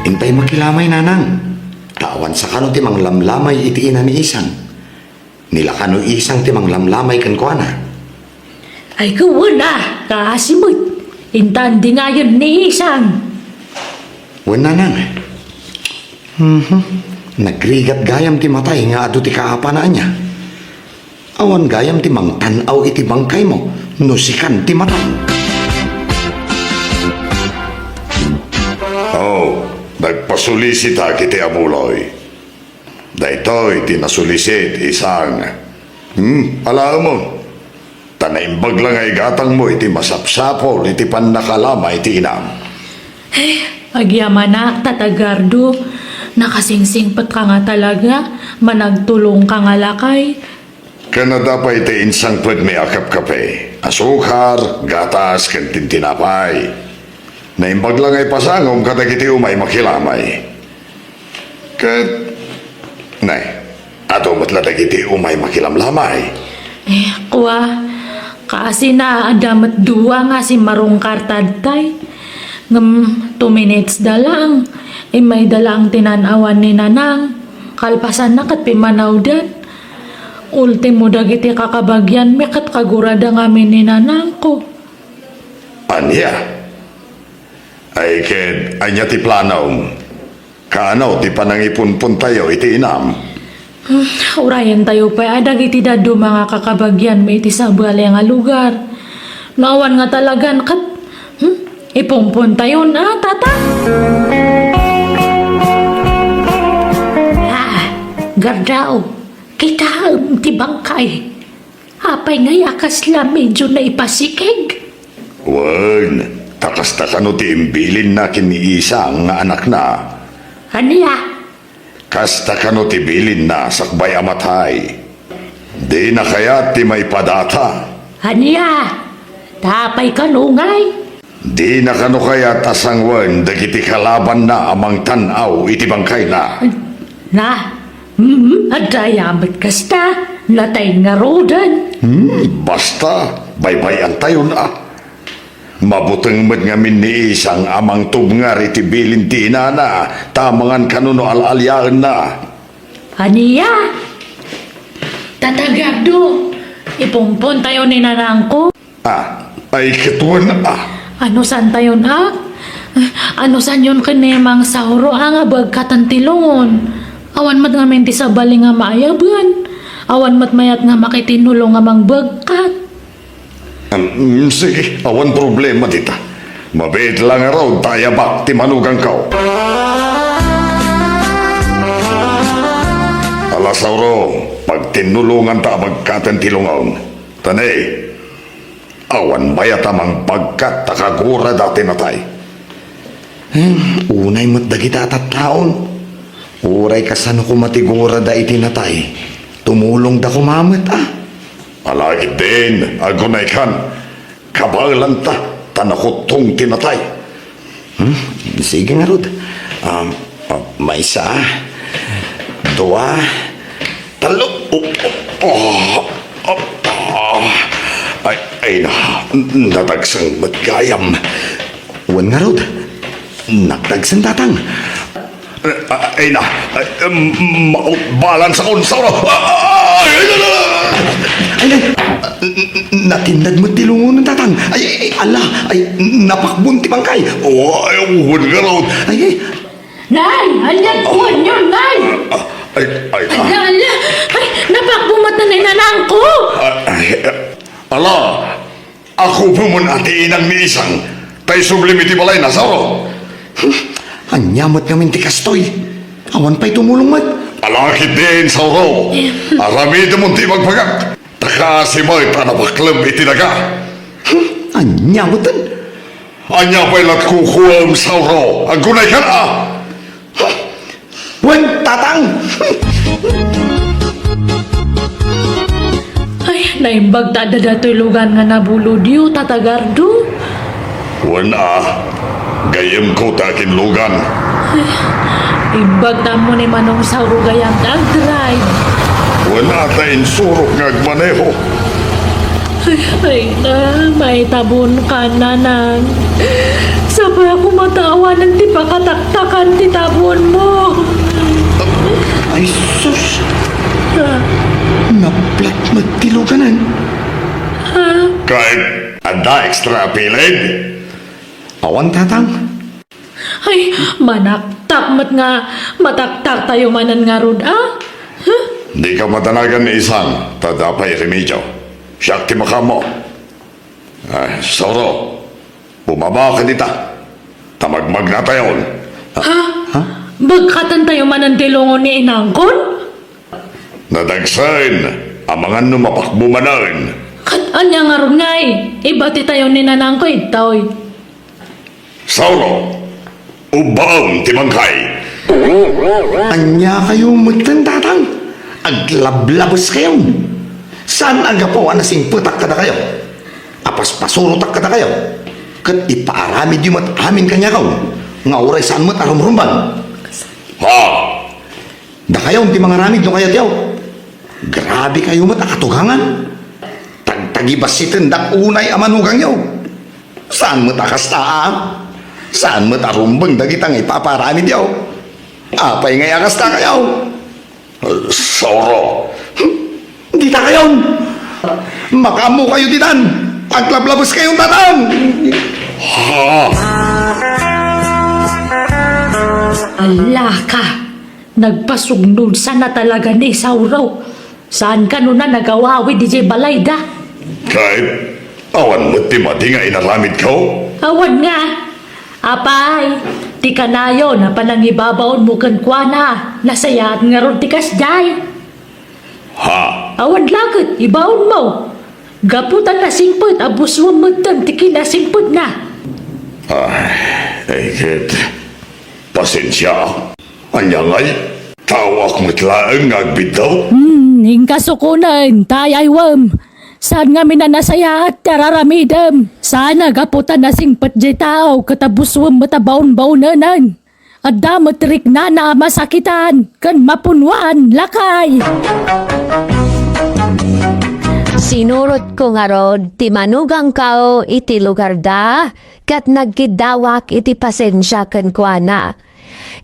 Intay makilamay, Nanang. Ta awan sakano ti manglamlamay iti ina ni Isang. Ni lakano Isang ti manglamlamay kenkuana. Ay, wen a, kaasi met. Intan dingayen ni Isang. Wen, Nanang. Mhm. Nagrigat gayam ti matay nga adu ti kaapana ania. Awan gayam ti mangtan-aw iti bangkaymo no sikan ti matay. Sulisita iti abuloy. Daytoy ti nasulisit, isang. Hmm, alaemon. Ta naimbag la nga igatangmo iti masapsapul iti pannakalama iti inam. Eh, agyamanak, Tata Gardo. Nakasingsingpet ka nga talaga. Managtulong ka nga lakay. Ken adda pay ti insangpetmi a kapkape, asukar, gatas, ken tintinapay. Naimbag la nga ipasangom kadagiti umay makilamay. Ket, nay, adu met la dagiti umay makilamlamay. Eh, kua, kaasina adda met dua nga simmarungkar ta adtay. Ngem two minutes da lang, immayda lang tinan-awan ni Nanang. Kalpasanna ket pimmanawdan. Ultimo dagiti kakabagianmi ket kagurada ngamin ni Nanangko. Ania? Ay ket, ania ti planom? Kaano ti panangipunpontayo iti inam? Hmm, urayentayo pay a dagiti dadduma nga kakabagianmi iti sabali nga lugar. No awan nga talagan ket, hmm, ipunpontayon a, Tata? Ah, Gardao, kitaem ti bangkay. Apay ngay a kasla medyo naipasikeg? Wen, ta kasta kano ti imbilinna ken ni Isang nga anakna. Ania? Kasta kano ti bilinna sakbay a matay. Dina kayat ti maipadata. Ania? Ta apay kano ngay? Dina kano kayat a sanguen dagiti kalabanna a mangtan-aw iti bangkayna? Na, hmm, adda aya met kasta, natay ngaruden. Hmm, basta, baybay-antayon a. Mabuteng met ngamin ni Isang a mangtubngar iti bilin ti inana, ta amangan kano no al-aliaenna. Ania? Tata Gardo, ipunpontayo ni Nanangko. Ah, ay ket wen a. Anusantayon a? Anusanyon ken ni Mang Sauro a nga begkaten ti lungon? Awan met ngamin ti sabali nga maayaben. Awan met mayat nga makitinnulong a mangbegkat. Em, sige, awan problema dita. Mabiit la ngarud ta ayabak ti manugangko. Ala, Sauro, pagtinnulonganta a begkaten ti lungon. Ta ne, awan mayat a mangbegkat ta kagurada ti natay. Hmm, unay met dagita a tattaon. Uray kasano koma ti gurada iti natay, tumulongda koma met a. Ala ketdin, agunaykan, kabaelanta, ta nakuttong ti natay. Hmm, sige ngarud. Um, ah, maysa, dua, tallo. Oh, oh, oh, oh. Ay, ay na, nadagsen met gayam. Wen ngarud, nadagsen, Tatang. Eh, ay na, ay, em, mautbalan sa konsawra. Ay, ay, ay, ay. Ay, ay, n-, n-, natinnad met ti lungon, Tatang. Ay, ay, ala, ay, napakbon ti bangkay. Oh, ay, wen ngarud. Ay, ay. Nay! Ania ti kuanyo, Nay? Ah, ay, ay, ah. Ala, ala! Ay, napakbon met ni Nanangko! Ah, ay, ah, ala, ako pumon a ti inang ni Isang, ta isublimi ti balayna, Sauro. Hmm, ania met ngamin ti kastoy? Awan pay tumulong met. Ala ketdin, Sauro. Aramidemon ti ibagbagak. Ta kaasi met a napaklem iti daga. Hmm, ania metten? Ania pay lat kukuem, Sauro? Agunaykan a! Wen, Tatang! Ay, naimbag ta adda datoy lugan nga nabulodyo, Tata Gardo. Wen a, gayyemko ta akinlugan. Ay, imbag ta ammo ni Manong Sauro gayam ta agdrive. Wen a, ta insurok nga agmaneho. Ay, ay na, maitabon ka, Nanang. Sapa koma ta awanen ti pakataktakan ti tabon mo. Ay, sus! Ah. Naplat met ti luganan. Ah. Kay, adda extra pilid? Awan, Tatang. Ay, manaktak met nga mataktaktayo manen ngarud, a? Huh? Dika madanagan ni Isang, ta adda pay remedio. Siak ti makaammo. Ay, Sauro, bumaba ka dita. Ta magmagnatayon. Ha? Ha? Bagkaten tayo manen ti lungon ni inangkon? Nadagsen, amangan no mapakbo manen. Ket ania ngarud ngay? Ibatitayo ni nanangko itay. Sauro, ubbaem ti bangkay. Ania kayo metten, tatang? Aglablabes kayo. Saan a gapu a nasingpetak kadakayo? Apaspasurotak kadakayo. Ket ipaaramidyo met amin kaniakaw nga uray saan met a rumrumbeng. Ha? Dakayo ti mangaramid no kayatyo. Grabe kayo met a katugangan. Tagtagibassitendak unay a manugangyo. Saan met a kasta, a? Saan met a rumbeng dagita nga ipapaaramidyo? Apay ngay a kasta kayo? Sauro. Dita kayon! Makaammo kayo ditan! Aglablabes kayon, tatang! Ha? Ala ka! Nagpasugnod sana talaga ni Sauro. Saan kano na nagawawid idiay balayda? Ket awan met ti madi nga inaramidko? Awan nga. Apay, ti kanayon a panangibabaonmo kenkuana, nasayaat ngarud ti kasdiay. Ha? Awan la ket ibaonmo. Gapu ta nasingpet a buswem metten ti kinasingpetna. Ay, ay, ket pasensia. Ania ngay? Taoak met laeng nga agbiddut? Hmm, inkasukonen, ta ay-aywem. Saan ngamin a nasayaat ti araramidem? Saan a gapu ta nasingpet diay tao ket a buswem met a baonbaonenen. Adda met riknana a masakitan ken mapunwan, lakay. Sinurotko ngarud ti manugangko iti lugarda ket nagkiddawak iti pasensia kenkuana.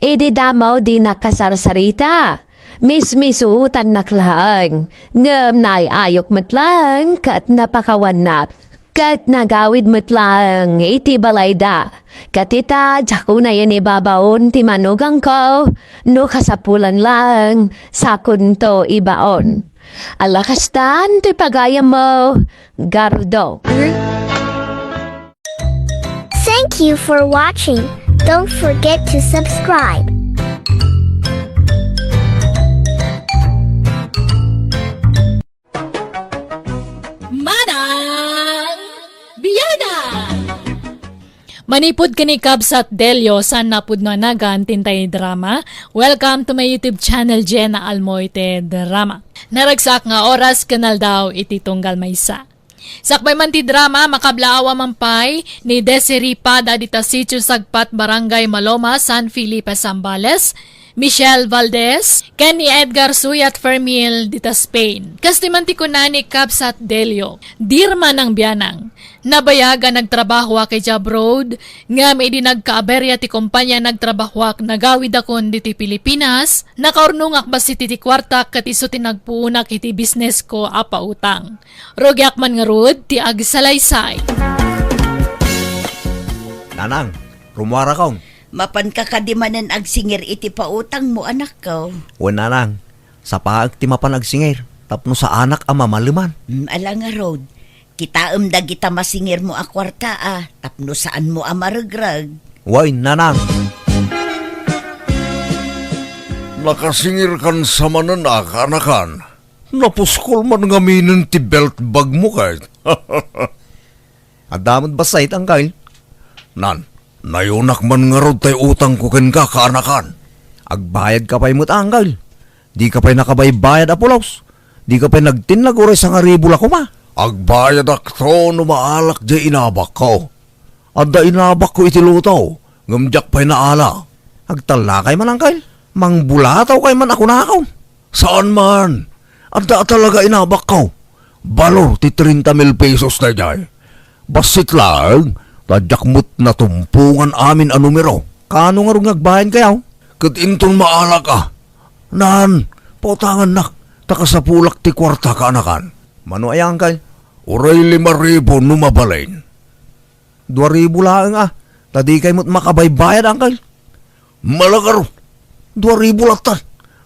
Idi damo dinak kasarsarita, mismisuotannak laeng, ngem naay-ayok met laeng ket napakawannak. Ket nagawid met laeng iti balayda. Ket ita, diak unayen ibabaon ti manugangko, no kasapulan laeng, sakonto ibaon. Ala kastan ti pagayammo, Gardo. Thank you for watching. Don't forget to subscribe. Manang Biyada! Manipud ken ni Kabsat Delio, saan a pudno a nagan ti intay drama. Welcome to my YouTube channel, Jenna Almoite Drama. Naragsak nga oras ken aldaw iti tunggal maysa. Sakbay man ti drama, makablaawa man pay ni Desiree Pada dita Sitio Sagpat, Barangay Maloma, San Felipe, Zambales, Michelle Valdez, ken ni Edgar Suyat Fermil dita Spain. Kastoy man ti kuna ni Kabsat Delio, "Dear Manang Bianang, nabayag a nagtrabahoak idiay abroad, ngem idi nagkaaberya ti kompania nagtrabahoak, nagawidakon ditoy Pilipinas, nakaurnongak bassit iti kuartak ket isu ti nagpuonak iti bisnesko a pautang. Rugiak man ngarud ti agsalaysay." Nanang, rumuarakon. Mapanka kadi manen agsingir iti pautangmo, anakko? Wen, nanang, sapaek ti mapan agsingir tapno saanak a mamaleman. Hmm, ala ngarud, kitaem dagita masingirmo a kuarta a tapno saanmo a maregreg. Wen, nanang. Nakasingirkan sa manen a kaanakan. Napuskol man ngaminen ti belt bagmo ket. Adda met bassit, angkel. Nan, nayonak man ngarud tay utangko kenka, kaanakan. Agbayadka pay met, angkel. Dika pay nakabaybayad a pulos. Dika pay nagtinnag uray sangaribu la koma. Agbayadakto no maalak diay inabakko. Adda inabakko iti luto, ngem diak pay naala. Agtallakay man, angkel. Mangbulatawkay man a kunakon. Saan man. Adda a talaga inabakko. Balor ti treinta mil pesos daydiay. Bassit laeng, ta diak met natumpongan amin a numero. Kaano ngarud nga agbayadkayo? Ket inton maalak a. Nan, pautangannak, ta kasapulak ti kuarta, kaanakan. Mano aya, angkel? Uray lima ribu no mabalin. Dua ribu laeng a, ta dikay met makabaybayad, angkel. Malagaro, dua ribu latta.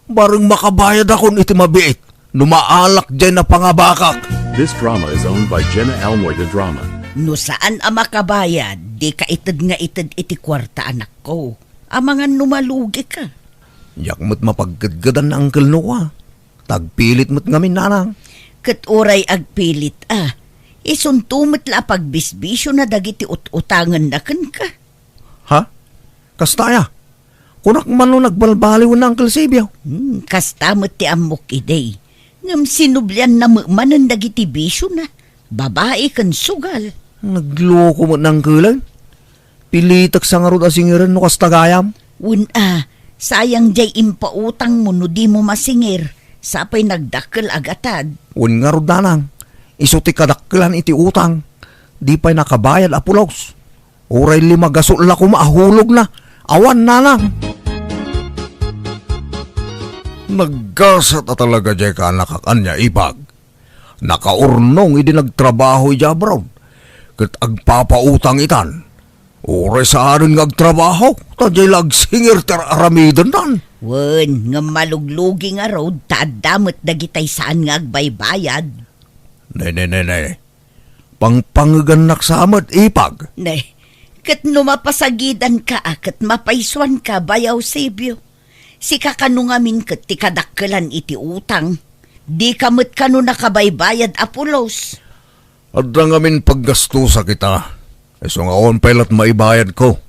Bareng makabayadakon iti mabiit no maalak diay napangabakak. This drama is owned by Jenna Almoy, the drama. No saan a makabayad, dika ited nga ited iti kuarta, anakko. Amangan no malugi ka. Diak met mapagkedkedan ni Uncle Noah. Ta agpilit met ngamin, nanang. Ket uray agpilit a, isunto met la a pagbisbisiona dagiti ut-utangenna kenka. Ha? Kasta aya? Kunak man no nagbalbaliwen ni Uncle Sibio. Hmm, kasta met ti ammok idi. Ngem sinublianna met manen dagiti bisiona, babai ken sugal. Nagloko met ni Uncle. Pilitek sa ngarud a singiren no kasta gayam. Wen a, sayang diay impautangmo no dimo masingir, sa pay nagdakkel a gatad. Wen ngarud, nanang, isu ti kadakkelan iti utang, di pay nakabayad a pulos. Uray lima gasut la koma a hulogna, awan, nanang. Naggasat a talaga diay kaanakak ania, Ipag. Nakaurnong idi nagtrabaho idiay abroad, ket agpapautang itan. Uray saanen nga agtrabaho, ta diay la agsingir ti ar-aramidennan. Wen, ngem maluglugi ngarud ta adda met dagitay saan nga agbaybayad. Ne, ne, ne, ne. Pangpangegannak sa met, Ipag. Ne, ket no mapasagidanka a ket mapaysuanka, Bayaw Sibio. Sika kano ngamin ket ti kadakkelan iti utang. Dika met kano nakabaybayad a pulos. Adda ngamin paggastosak ita. Isu nga awan pay lat maibayadko.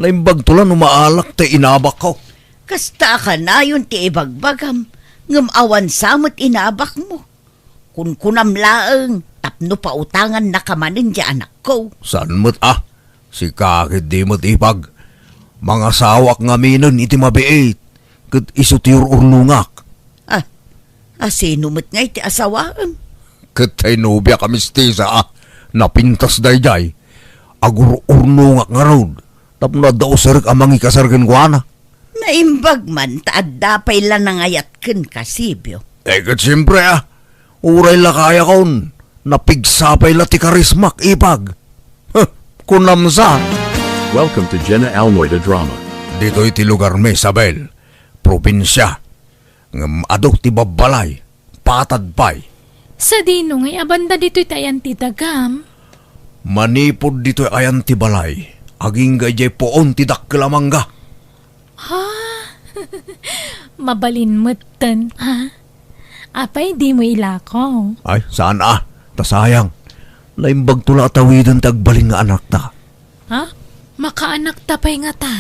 Naimbagto la no maalak ti inabakko. Kasta a kanayon ti ibagbagam, ngem awan sa met inabakmo. Kunkunam laeng tapno pautangannaka manen ti anakko. Saan met a? Sika ketdi met, Ipag. Mangasawak ngaminen iti mabiit, ket isu ti ur-urnongak. Ah, a sino met ngay ti asawaem? Ket tay nobiak a mistisa a napintas daydiay. Agur-urnongak ngarud tapno adda usarek a mangikasar kenkuana. Naimbag man ta adda pay la nangayat kenka, Sibio. Eh, ket siempre, ah. Uray la kayakon, napigsa pay la ti karismak, Ipag. Huh, kunam sa. Welcome to Jenna Almoida Drama. Ditoy ti lugarmi, Isabel. Probinsia. Ngem adu ti babbalay. Patad pay. Sadino ngay a banda ditoy ti ayan ti dagam? Manipud ditoy ayan ti balay, agingga idiay puon ti dakkel a mangga. Ha? Mabalin metten, ha? Apay dimo ilako? Ay, saan a. Ta sayang. Naimbagto la a tawiden ti agbalin nga anakta. Ha? Makaanakta pay ngata?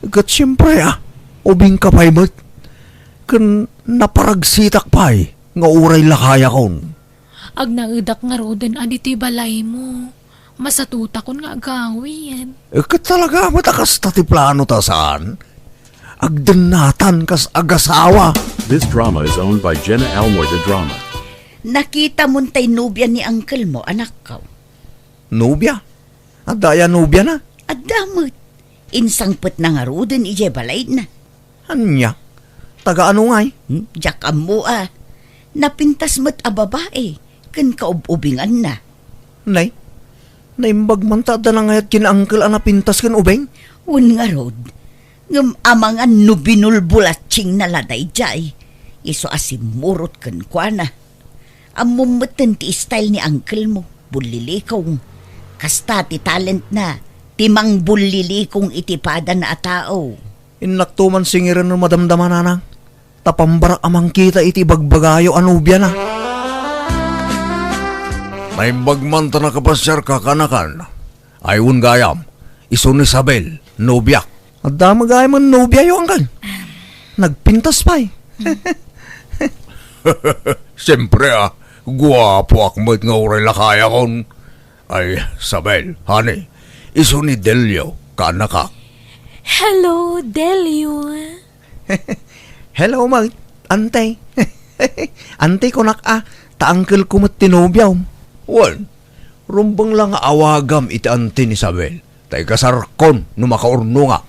Ket siempre a, ubingka pay met. Ken naparagsitak pay nga uray la kayakon. Agnaedak ngaruden a ditoy balaymo. Masatutakon nga agawid. Eh, ket talaga met a kasta ti plano ta saan? Agdennatan kas agasawa. This drama is owned by Jenna Almoy the Drama. Nakitamon tay nobia ni uncle mo, anakko. Nobia? Adda aya nobiana? Adda met. Insangpetna ngaruden idiay balayna. Ania? Taga ano ngay? Hmm, diak ammo a. Napintas met a babai ken kaub-ubinganna. Nay, naimbag man ta adda nangayat ken uncle a napintas ken ubing? Wen ngarud. Ngem amangan no binulbulatsingna la daydiay, isu a simmurot kenkuana. Ammom metten ti style ni uncle mo, bullilikong. Kasta ti talentna, ti mangbullilikong iti padana a tao. Innakto man singiren no madamdama, nanang, ta pambarak a mangkita iti ibagbagayo a nobiana. Naimbag man ta nakapasiarka, kaanakan. Ay, wen gayam, isu ni Isabel, nobiak. Adda met gayam nobia, uncle? Nagpintas pay. Siempre, ah, guapoak met nga uray lakayakon. Ay, Isabel, honey, isu ni Delio, kaanakak. Hello, Delio. Hello, Mang. Ante. Ante, kunak a, ta uncle ko met ti nobiam. Wen, rumbeng la nga awagam iti ante ni Isabel, ta ikasarkon no makaurnongak.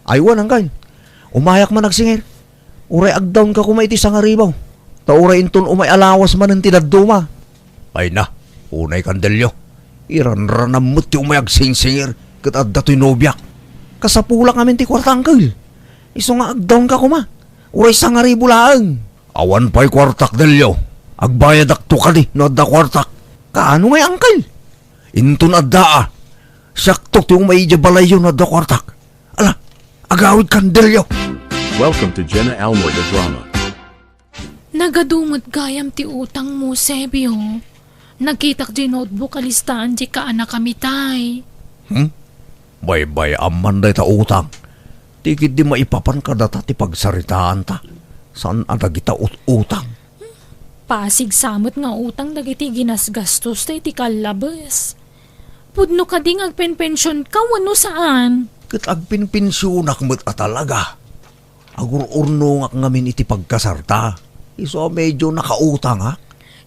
Ay, wen, uncle. Umayak man agsingir. Uray agdawnka koma iti sangaribu. Ta uray inton umay a lawas manen ti dadduma. Ay na, unay kan Delio. Iranranam met ti umay agsingsingir ket adda toy nobiak. Kasapulak ngamin ti kuarta, uncle. Isu nga agdawnka koma. Uray sangaribu laeng. Awan pay kuartak, Delio. Agbayadakto kadi no adda kuartak. Kaano ngay, uncle? Inton adda a, siakto ti umay idiay balayyo no adda kuartak. Ala, agawid kan Delio. Welcome to Jenna Almoy the Drama. Nagadu met gayam ti utangmo, Sebio. Nakitak di notebook a listaan ti kaanakami tay. Hmm? Baybay-am man dayta utang. Ti ketdi maipapan kadata ti pagsaritaanta. Saan a dagita ut-utang. Pasig sa met nga utang dagiti ginasgastosta iti kallabes. Pudno kadi nga agpenpensionka wenno saan? Ket agpenpensionak met a talaga. Agur-urnongak ngamin iti pagkasarta. Isu a medio nakautangak.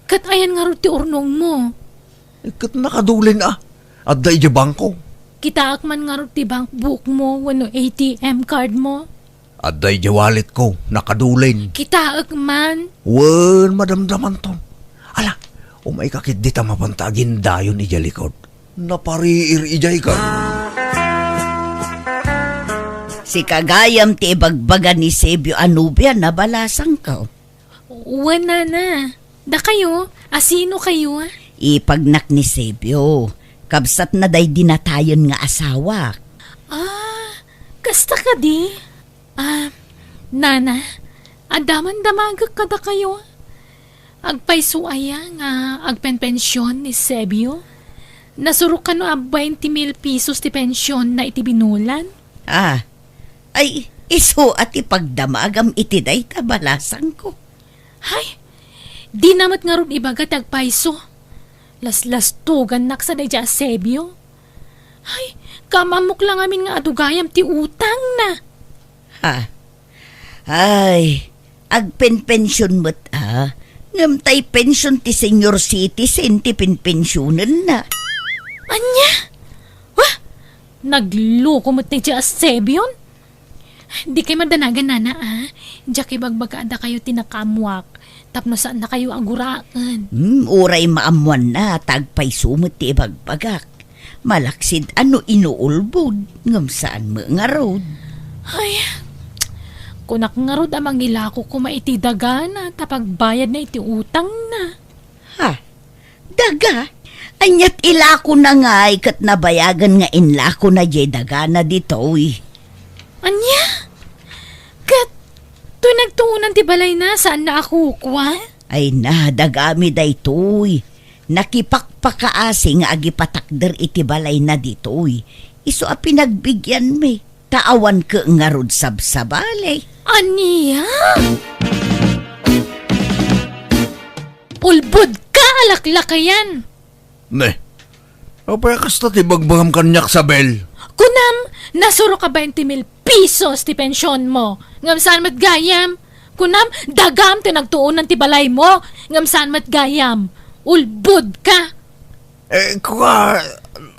Ket ayan ngarud ti urnongmo? Eh, ket nakadulen a. Adda idiay bangko. Kitaek man ngarud ti bank bookmo wenno A T M cardmo? Adda idiay walletko, nakadulen. Kitaek man. Wen, madamdamanton. Ala, umayka ketdi ta mapanta agindayon idiay likod. Napariir idiay ka. Sika gayam ti ibagbaga ni Sebio a nobia na balasangko. Wen, nana. Dakayo, asino kayo? Ipagnak ni Sebio. Kabsatna daydi natayen nga asawak. Ah, kasta kadi? Ah, nana, adda man damagek kadakayo. Agpayso aya nga agpenpension ni Sebio? Nasurok kano a bainte mil pesos ti pensionna iti binulan? Ah, ay, isu a ti pagdamagam iti dayta balasangko. Hay, dina met ngarud ibaga ti agpayso. Laslastugannak sa daydiay a Sebio. Hay, kaam-ammok la ngamin nga adu gayam ti utangna. Ha? Ay, agpenpension met a. Ngem tay pension ti senior citizen ti penpensionenna. Ania? Wah! Nagloko met daydiay a Sebion. Dikay madanagan, nana, a. Diak ibagbaga a dakayo ti nakaammoak tapno saannakayo a guraen. Hmm, uray maammoanna ta agpayso met ti ibagbagak. Malaksid a no inuulbod, ngem saan met ngarud. Ay, kunak ngarud a mangilako koma iti dagana ta pagbayadna iti utangna. Ha? Daga? Aniat ilakona ngay ket nabayagen nga inlakona diay dagana ditoy? Ania? Ket toy nagtuonan ti balayna, saanna a kukua? Ay na, dagami daytoy. Nakipakpakaasi nga agipatakder iti balayna ditoy. Isu a pinagbigianmi, ta awan ket ngarud sabsabali. Ania? Ulbod ka, alaklakayan! Ne, apay a kasta ti bagbagam kaniak, Sabel? Kunam, nasurok a bainte mil pesos ti pensionmo. Ngem saan met gayam? Kunam, dagam ti nagtuonan ti balaymo. Ngem saan met gayam? Ulbod ka. Eh, kua,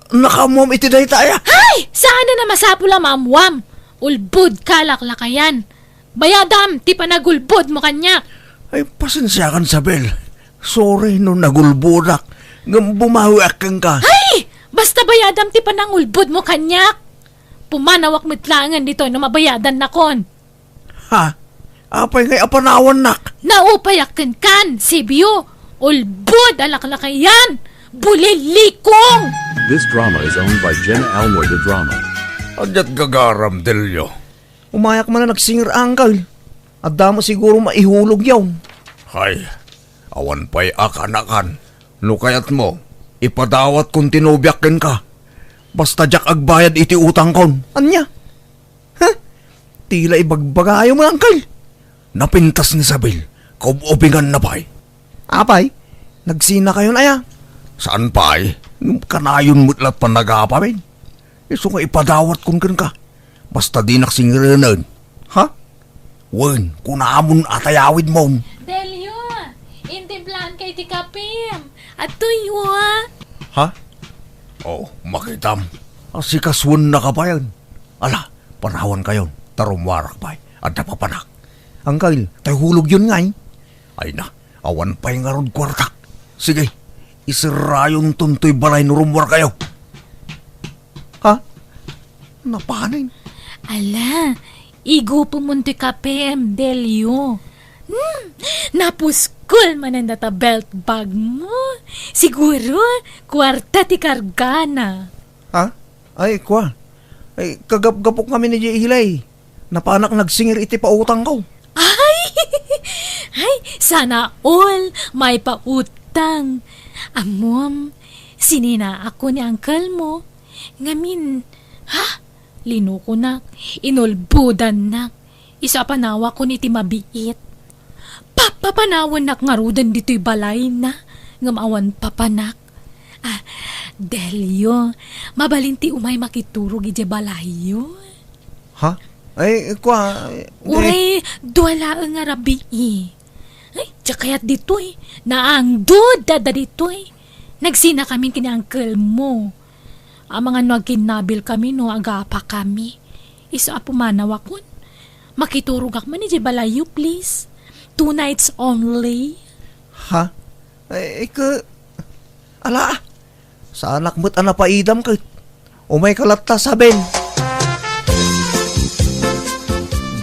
nakaammoam iti dayta aya? Hay! Saan a masapul a maammoam. Ulbod ka, laklakayan. Bayadam ti panagulbodmo kaniak. Ay, pasensiakan, Sabel. Sorry no nagulbodak. Ngem bumawiak kenka. Hay! Basta bayadam ti panangulbodmo kaniak. Pumanawak met laengen ditoy no mabayadannakon. Ha? Apay ngay a panawannak? Naupayak kenkan, Sibio. Ulbod a laklakayan. Bulilikong! This drama is owned by Jenna Almoy the Drama. Adiat gagaram, Delio. Umayak man a nagsinger, Uncle. Adda met siguro maihulogyo. Hay, awan pay a kanakan. No kayatmo, ipadawatkon ti nobiak kenka. Basta diak agbayad iti utangkon. Ania? Ha? Ti la ibagbagayo met, Uncle. Napintas ni Isabel. Kaub-ubinganna pay. Apay, nagsinakayon aya? Saan pay? Ngem kanayon met la't panagapamin. Isu nga ipadawatkon kenka. Basta dinak singerenen. Ha? Wen, kunamon a tayawidmon. Delio, intimplanka iti kapim. Adtoy, wa? Ha? Oh, makitam. Asikasuennaka payen. Ala, panawankayon, ta rummuarak pay. Adda papanak. Uncle, tay hulogyon ngay. Ay na, awan pay ngarud kuartak. Sige, iserrayonton toy balay no rummuarkayo. Ha? Napanen? Ala, igupemon toy kapim, Delio. Hmm, napuskol manen data belt bagmo. Siguro, kuarta ti kargana. Ha? Ay, kua. Ay, kagapgapok ngamin idiay ilay. Napanak nagsingir iti pautangko. Ay! Ay, sana all maipautang. Ammom, sininaakon ni uncle mo. Ngamin, ha? Linukonak, inulbodannak. Isu a panawakon iti mabiit. Papapanawannak ngaruden ditoy balayna, ngem awan papanak. Ah, Delio, mabalin ti umay makiturog idiay balayyo. Ha? Ay, kua, eh. Uray, dua laeng nga rabii. Ay, diak kayat ditoy. Naangdod adda ditoy. Nagsinakamin ken ni uncle mo. Amangan no agkinnabilkami no agapakami. Isu a pumanawakon. Makiturogak man idiay balayyo, please. Two nights only. Ha? Ay, ke, ala, saanak met a napaidam ket. Umayka latta, Sabel.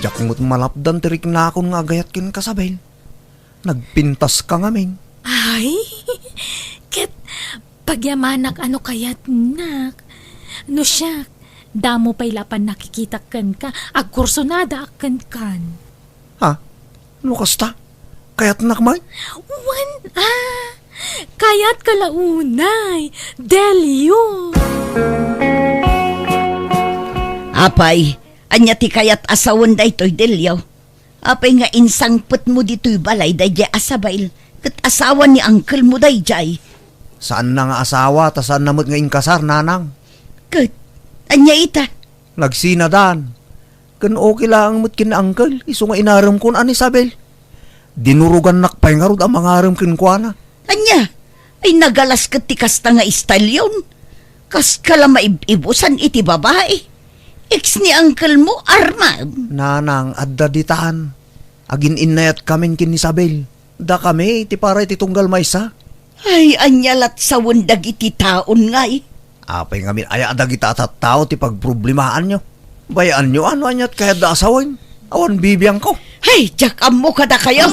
Diak met malapdan ti riknakon nga agayat kenka, Sabel. Nagpintaska ngamin. Ay, ket pagyamanak a no kayatnak. No siak, damo pay la a pannakikitak kenka, agkursonadaak kenkan. Ha? No kasta? Kayatnak man? Wen, ah, kayatka la unay, Delio. Apay, ania ti kayat a sawen daytoy, Delio? Apay nga insangpetmo ditoy balay daydiay a Sabel, ket asawa ni uncle mo daydiay? Saanna nga asawa, ta saanna met nga inkasar, nanang. Ket, ania ita? Nagsinadan. Ken okay laeng met ken ni uncle, isu nga inaremkon a ni Sabel. Dinurogannak pay ngarud a mangarem kenkuana. Ania? Ay, nagalas ket ti kasta nga istalyon. Kaska la maib-ibusan iti babai. Ex ni uncle mo, Armand. Nanang, adda ditan. Agin-innayatkamin ken ni Sabel. Dakami ti para iti tunggal maysa. Ay, ania lat sawen dagiti taon ngay? Apay ngamin aya a dagita a tattao ti pagproblemaanyo? Bayaanyo a no aniat kayatda a sawen? Awan bibiangko. Ay, diak ammo kadakayo.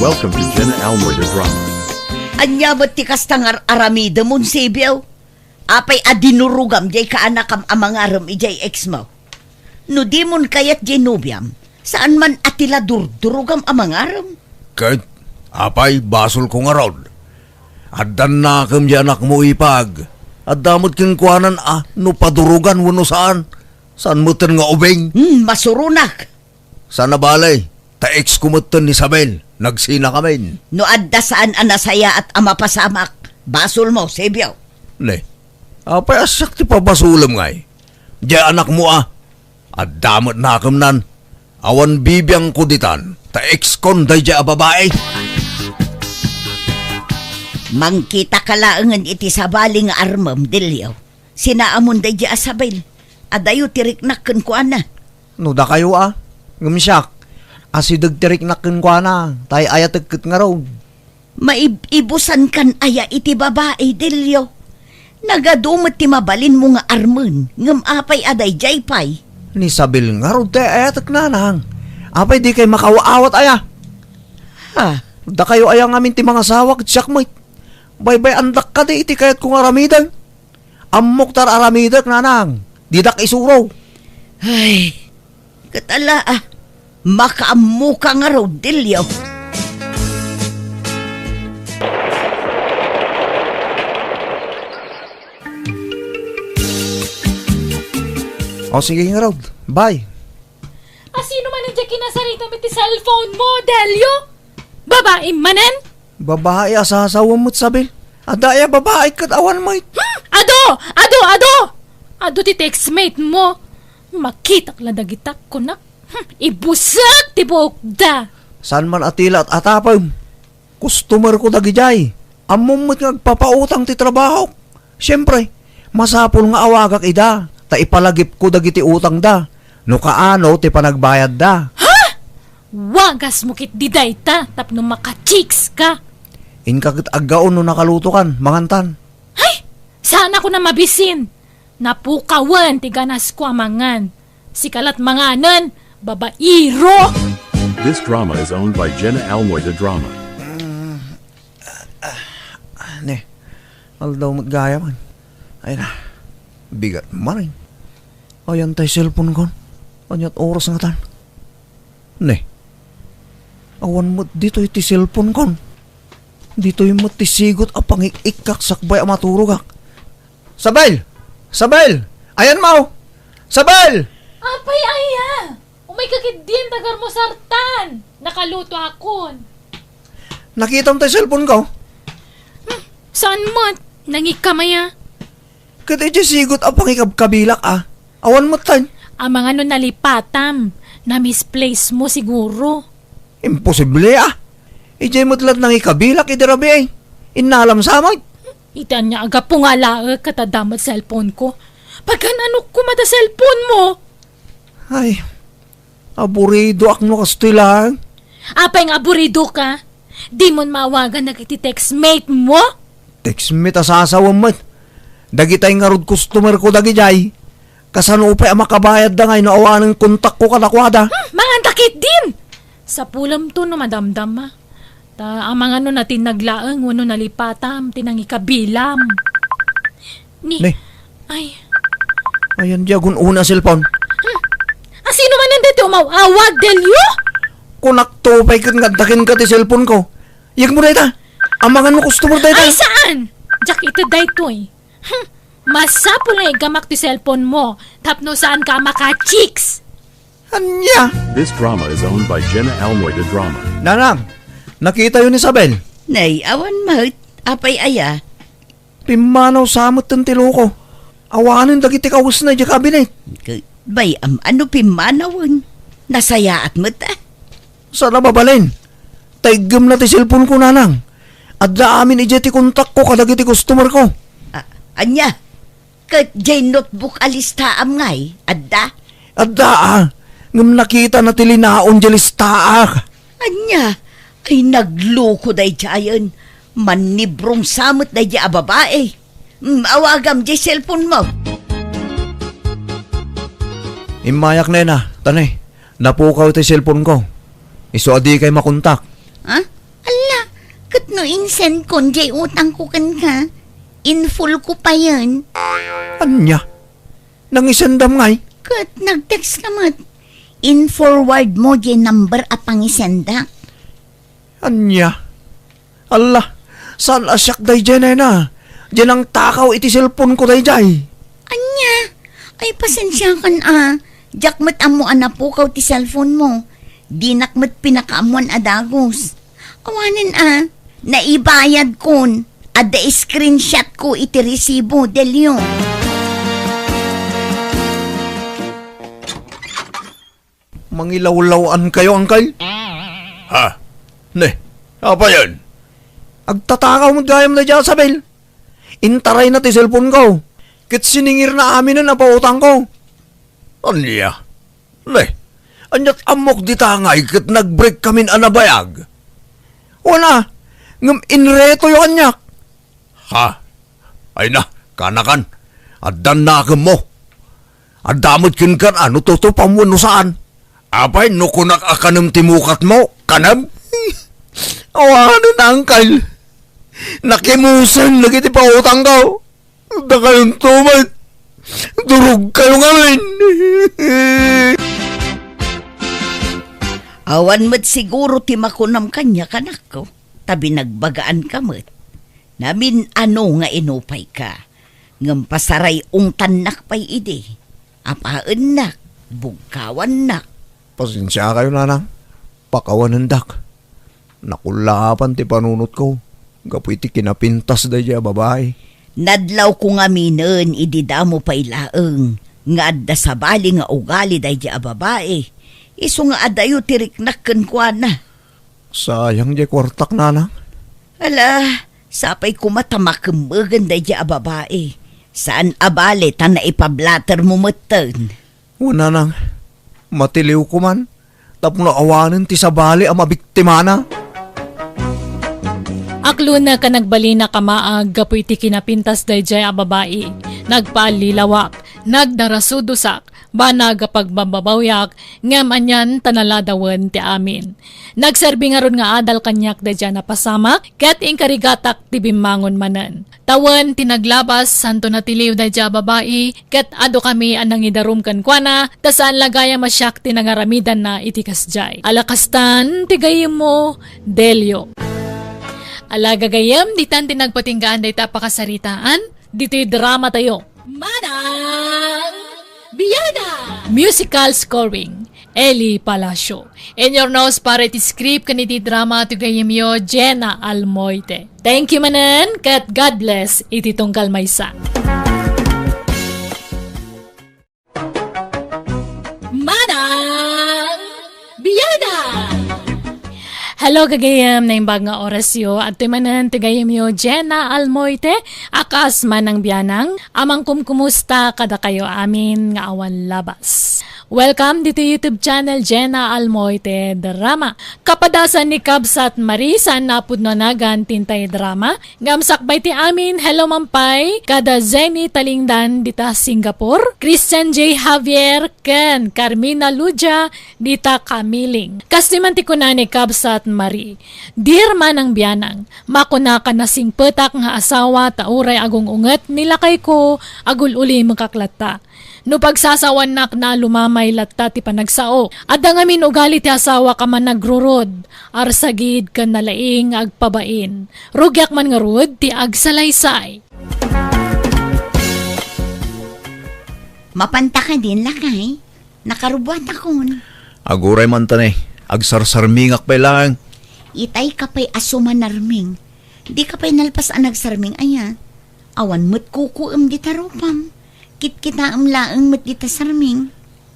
Welcome to Jenna Almoy the Drama. Ania met ti kasta nga ar-aramidem, Monsibio? Apay a dinurogam diay kaanakam a mangarem idiay ex mo? No dimon kayat diay nobiam, saan man a ti la durdurogam a mangarem? Ket, apay, basolko ngarud. Addannakem diay anakmo, ipag. Adda met kenkuanan a no padurogan wenno saan. Saan metten nga ubing? Hmm, masuronak. Saan a bale, ta ex ko metten ni Isabel, nagsinakamin. No adda saan a nasayaat a mapasamak, basolmo, Sibio. Ne, apay a siak ti pabasolem ngay? Diay anakmo a, adda met nakemnan. Awan bibiangko ditan, ta ex kon daydiay a babai. Mangkitaka laengen iti sabali nga armem, Delio. Sinaamon daydiay a Isabel. Adayo ti riknak kenkuana. No dakayo a, ngem siak, asideg ti riknak kenkuana, ta ay-ayatek ket ngarud. Maib-ibusankan aya iti babai, Delio? Nagadu met ti mabalinmo nga armen, ngem apay a daydiay pay? Ni Isabel ngarud ti ay-ayatek, nanang. Apay dikay makawa-awat aya? Ha? Dakayo aya ngamin ti mangasawa ket siak met? Baybay-andak kadi iti kayatko nga aramiden? Ammok ta ar-aramidek, nanang. Didak isuro. Ay, ket ala, ah, makaammoka ngarud, Delio. O, sige ngarud. Bye. A, sino manen diay kinasaritam iti cellphone mo, Delio? Babaim manen? Babai a sasawem met, Isabel. Adda aya babai ket awan met. Hmm? Adu! Adu! Adu! Adu ti textmate mo. Makitak la dagita, kunak. Hmm, ibusek ti buokda. Saan man a ti la at-atapem? Customer ko dagidiay. Ammom met nga agpapautang ti trabahok. Siempre, masapul nga awagak ida, ta ipalagipko dagiti utangda. No kaano ti panagbayadda. Ha? Wagasmo ketdi dayta tapno maka-chicks ka. Inka ket aggaon no nakalutokan, mangantan. Hay! Saan a kuna mabisin. Napukawen ti ganasko a mangan. Sika lat manganen, babairo! This drama is owned by Jenna Almoy the Drama. Ah, ne, aldaw met gayam. Ay na, bigat man, eh. Ayan tay cellphone kon. Aniat oras ngatan? Ne. Awan met ditoy ti cellphone kon. Ditoy met ti sigut a pangik-ikkak sakbay a maturogak. Sabel! Sabel! Ayan mo! Sabel! Apay aya? Umayka ketdin, tagarmusartan. Nakaluto akon. Nakitam tay cellphone ko? Hmm, saan met? Nangikam aya? Ket idiay sigut a pangikabkabilak a. Awan met tay. Amangan no nalipatam. Na-misplace mo siguro. Imposible a. Idiay met la't nangikabilak idi rabii. Innalam sa met. Iti ania a gapu nga alaek ket adda met cellphone ko. Pagan-anok koma da cellphone mo? Ay, aburidoak no kastoy laeng. Apay nga aburidoka? Dimon maawagan dagiti textmate mo? Textmate a sasawem met. Dagitay ngarud customer ko dagidiay. Kasano pay a makabayadda ngay no awanen kontakko kadakuada? Hmm, manganta ketdin! Sapulemto no madamdama. Ta amangan no natinnag laeng wenno nalipatam ti nangikabilam. Ni, Ne. Ay. Ayan di agun-una a cellphone. Hmm. Asino manen daytoy umaw-awag, Delio? Kunakto pay ket nga adda kenka ti cellphone ko. Yegmo dayta. Amangan no customer dayta. Ay, saan? Diak ited daytoy. Hmm. Masapul nga igamak ti cellphone mo tapno saanka a maka-chicks. Ania? This drama is owned by Jenna Almoy de Drama. Nanang, nakitayo ni Isabel? Nay, awan met. Apay aya? Pimmanaw sa met ti loko. Awanen dagiti kawesna idiay kabinet. K-, bay, am-, ano pimmanawen? Nasayaat met, ah. Saan a mabalin? Taiggem na ti cellphone ko, nanang. Adda amin idiay ti kontak ko kadagiti customer ko. Ah, ania? Ket diay notebook a listaam ngay, adda? Adda, ah. Ngem nakitana ti linaon diay listaak. Ania? Ay, nagloko daydiayen. Mannibrong sa met daydiay a babai. Mm, awagam diay cellphone mo. Immayak, nena, ta ne, napukaw ti cellphone ko. Isu a dikay makontak. Ha? Alla, ket no insend kon diay utang ko kenka, in-full ko payen. Ania? Nangisendam ngay? Ket nag-text ka met. In-forward mo diay number a pangisendak. Ania? Alla, saan a siak daydiay, nena? Diay nangtakaw iti cellphone ko daydiay. Ania? Ay, pasensiakan a. Diak met ammo a napukaw ti cellphone mo. Dinak met pinakaammoan a dagus. Awanen a, naibayad kon. Adda screenshot ko iti resibo, Delio. Mangilawlaw-an kayo, Angkal? Ha? Ne, apayen? Agtatakaw met gayam daydiay a Isabel. Intarayna ti cellphone ko. Ket siningirna aminen a pautang ko. Ania? Ne, aniat ammok dita ngay ket nag-break kamin a nabayag? Wen a, ngem inretoyo kaniak. Ha? Ay na, kanakan. Addan nakemmo. Adda met kenkan a no tutupam wenno saan. Apay, no kunak a kanem ti mukatmo, kanem? Awanen, Angkal. Nakimusen dagiti pautangko. Dakayonto met. Durogkayo ngamin. Awan met siguro ti makunam kaniak, anakko, ta binagbagaanka met. Namin-ano nga inupayka, ngem pasaray-ungtannak pay idi. Apaennak, bugkawannak. Pasensiakayo, nanang. Pakawanendak. Nakullaapan ti panunotko gapu iti kinapintas daydiay a babai. Nadlawko ngaminen idi damo pay laeng nga adda sabali nga ugali daydiay a babai, isu nga adayo ti riknak kenkuana. Sayang diay kuartak, nanang. Ala, sapay koma ta makemmegen daydiay a babai. Saan a bale ta naipablatermo metten. Wen, nanang, matiliwko man tapno awanen ti sabali a mabiktimana. Aklonek a nagbalinak a maag gapu iti kinapintas daydiay a babai. Nagpaallilawak, nagdarasudosak, Banag a pagbababawyak, ngem anian ta naladawen ti amin. Nagserbi ngarud nga adal kaniak daydiay a napasamak, ket inkarigatak ti bimmangon manen. Tawen ti naglabas, santo natiliw daydiay a babai, ket adukami a nangidarum kenkuana, ta saan la gayam a siak ti nangaramidanna iti kasdiay. Ala kastan, ti gayyemmo, Delio. Ala gagayyem, ditan ti nagpatinggaan dayta a pakasaritaan, ditoy dramatayo. Manang Bianang! Musical scoring, Eli Palacio. In your nose para iti script ken iti drama ti gayyemyo, Jenna Almoite. Thank you manen, ket God bless iti tunggal maysa. Manang Bianang! Hello, gagayyem, naimbag nga orasyo. Adtoy manen ti gayyemyo, Jenna Almoite, a kas Manang Bianang, a mangkumkumusta kadakayo amin nga awan labas. Welcome ditoy YouTube channel, Jenna Almoite Drama. Kapadasan ni Kabsat Marie, saan a pudno a nagan ti intay drama, ngem sakbay ti amin, hello man pay kada Zenny Talingdan dita Singapore, Christian J Javier, ken Carmina Ludia dita Kamiling. Kastoy man ti kuna ni Kabsat Marie, Dear Manang Bianang, makunaka a nasingpetak nga asawa ta uray agung-unget ni lakayko, agul-ulimekak latta. No pagsasawaannakna, lumamay latta ti panagsao. Adda ngamin ugali ti asawak a managrurod, arsagid ken nalaing nga agpabain. Rugiak man ngarud ti agsalaysay. Mapanta kadin, lakay? Nakarubbuatakon. Aguray man ta ne, agsarsarmingak pay laeng. Itay ka pay a sumanarming. Dika pay nalpas a nagsarming aya. Awan met kukuem dita rupam. Kitkitaem laeng met dita sarming.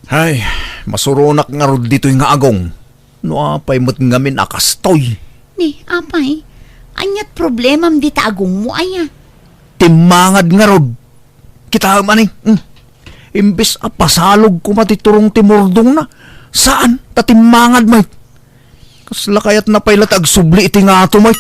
Ay, masuronak ngarud ditoy nga agong. No apay met ngamin a kastoy. Ni, apay, aniat problemam dita agongmo aya? Timmangad ngarud. Kitaem ani, hmm. Imbes a pasalog koma ti turong ti murdongna, saan ta timmangad met. Kasla kayatna pay la ti agsubli iti ngato met.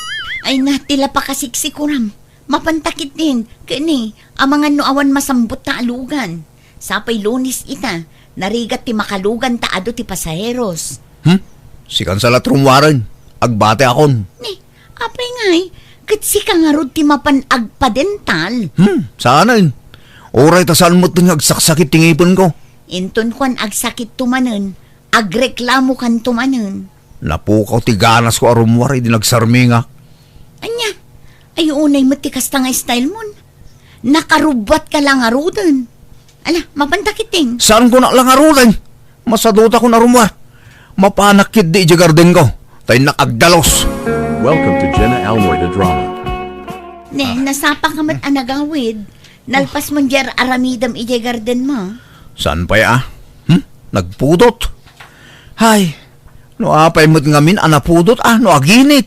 Ay na, ti la pakasiksikuram. Mapanta ketdin, ken ni, amangan no awan masambut ta alugan. Sapay Lunes ita, narigat ti makalugan ta adu ti pasaheros. Hmm? Sikan sa la ti rummuaren. Agbatiakon. Ni, apay ngay, ket sika ngarud ti mapan agpadental? Hmm, saanen. Uray ta saan met nga agsaksakit ti ngipenko. Inton kuan agsakitto manen, agreklamokanto manen. Napukaw ti ganasko a rummuar idi nagsarmingak. Ania? Ay, unay met ti kasta nga style mon. Nakarubbuatka la ngaruden. Ala, mapanta ketdin. Saan ko na la ngaruden? Masadutakon a rummuar. Mapanak ketdi idiay gardenko. Ta innak agdalus. Welcome to Jenna Almoy the Drama. Ne, nasapaka met a nagawid. Nalpas mon diay aramidem idiay gardenmo. Saan pay a? Hmm? Nagpudot? Hay, no apay met ngamin a napudot a no aginit.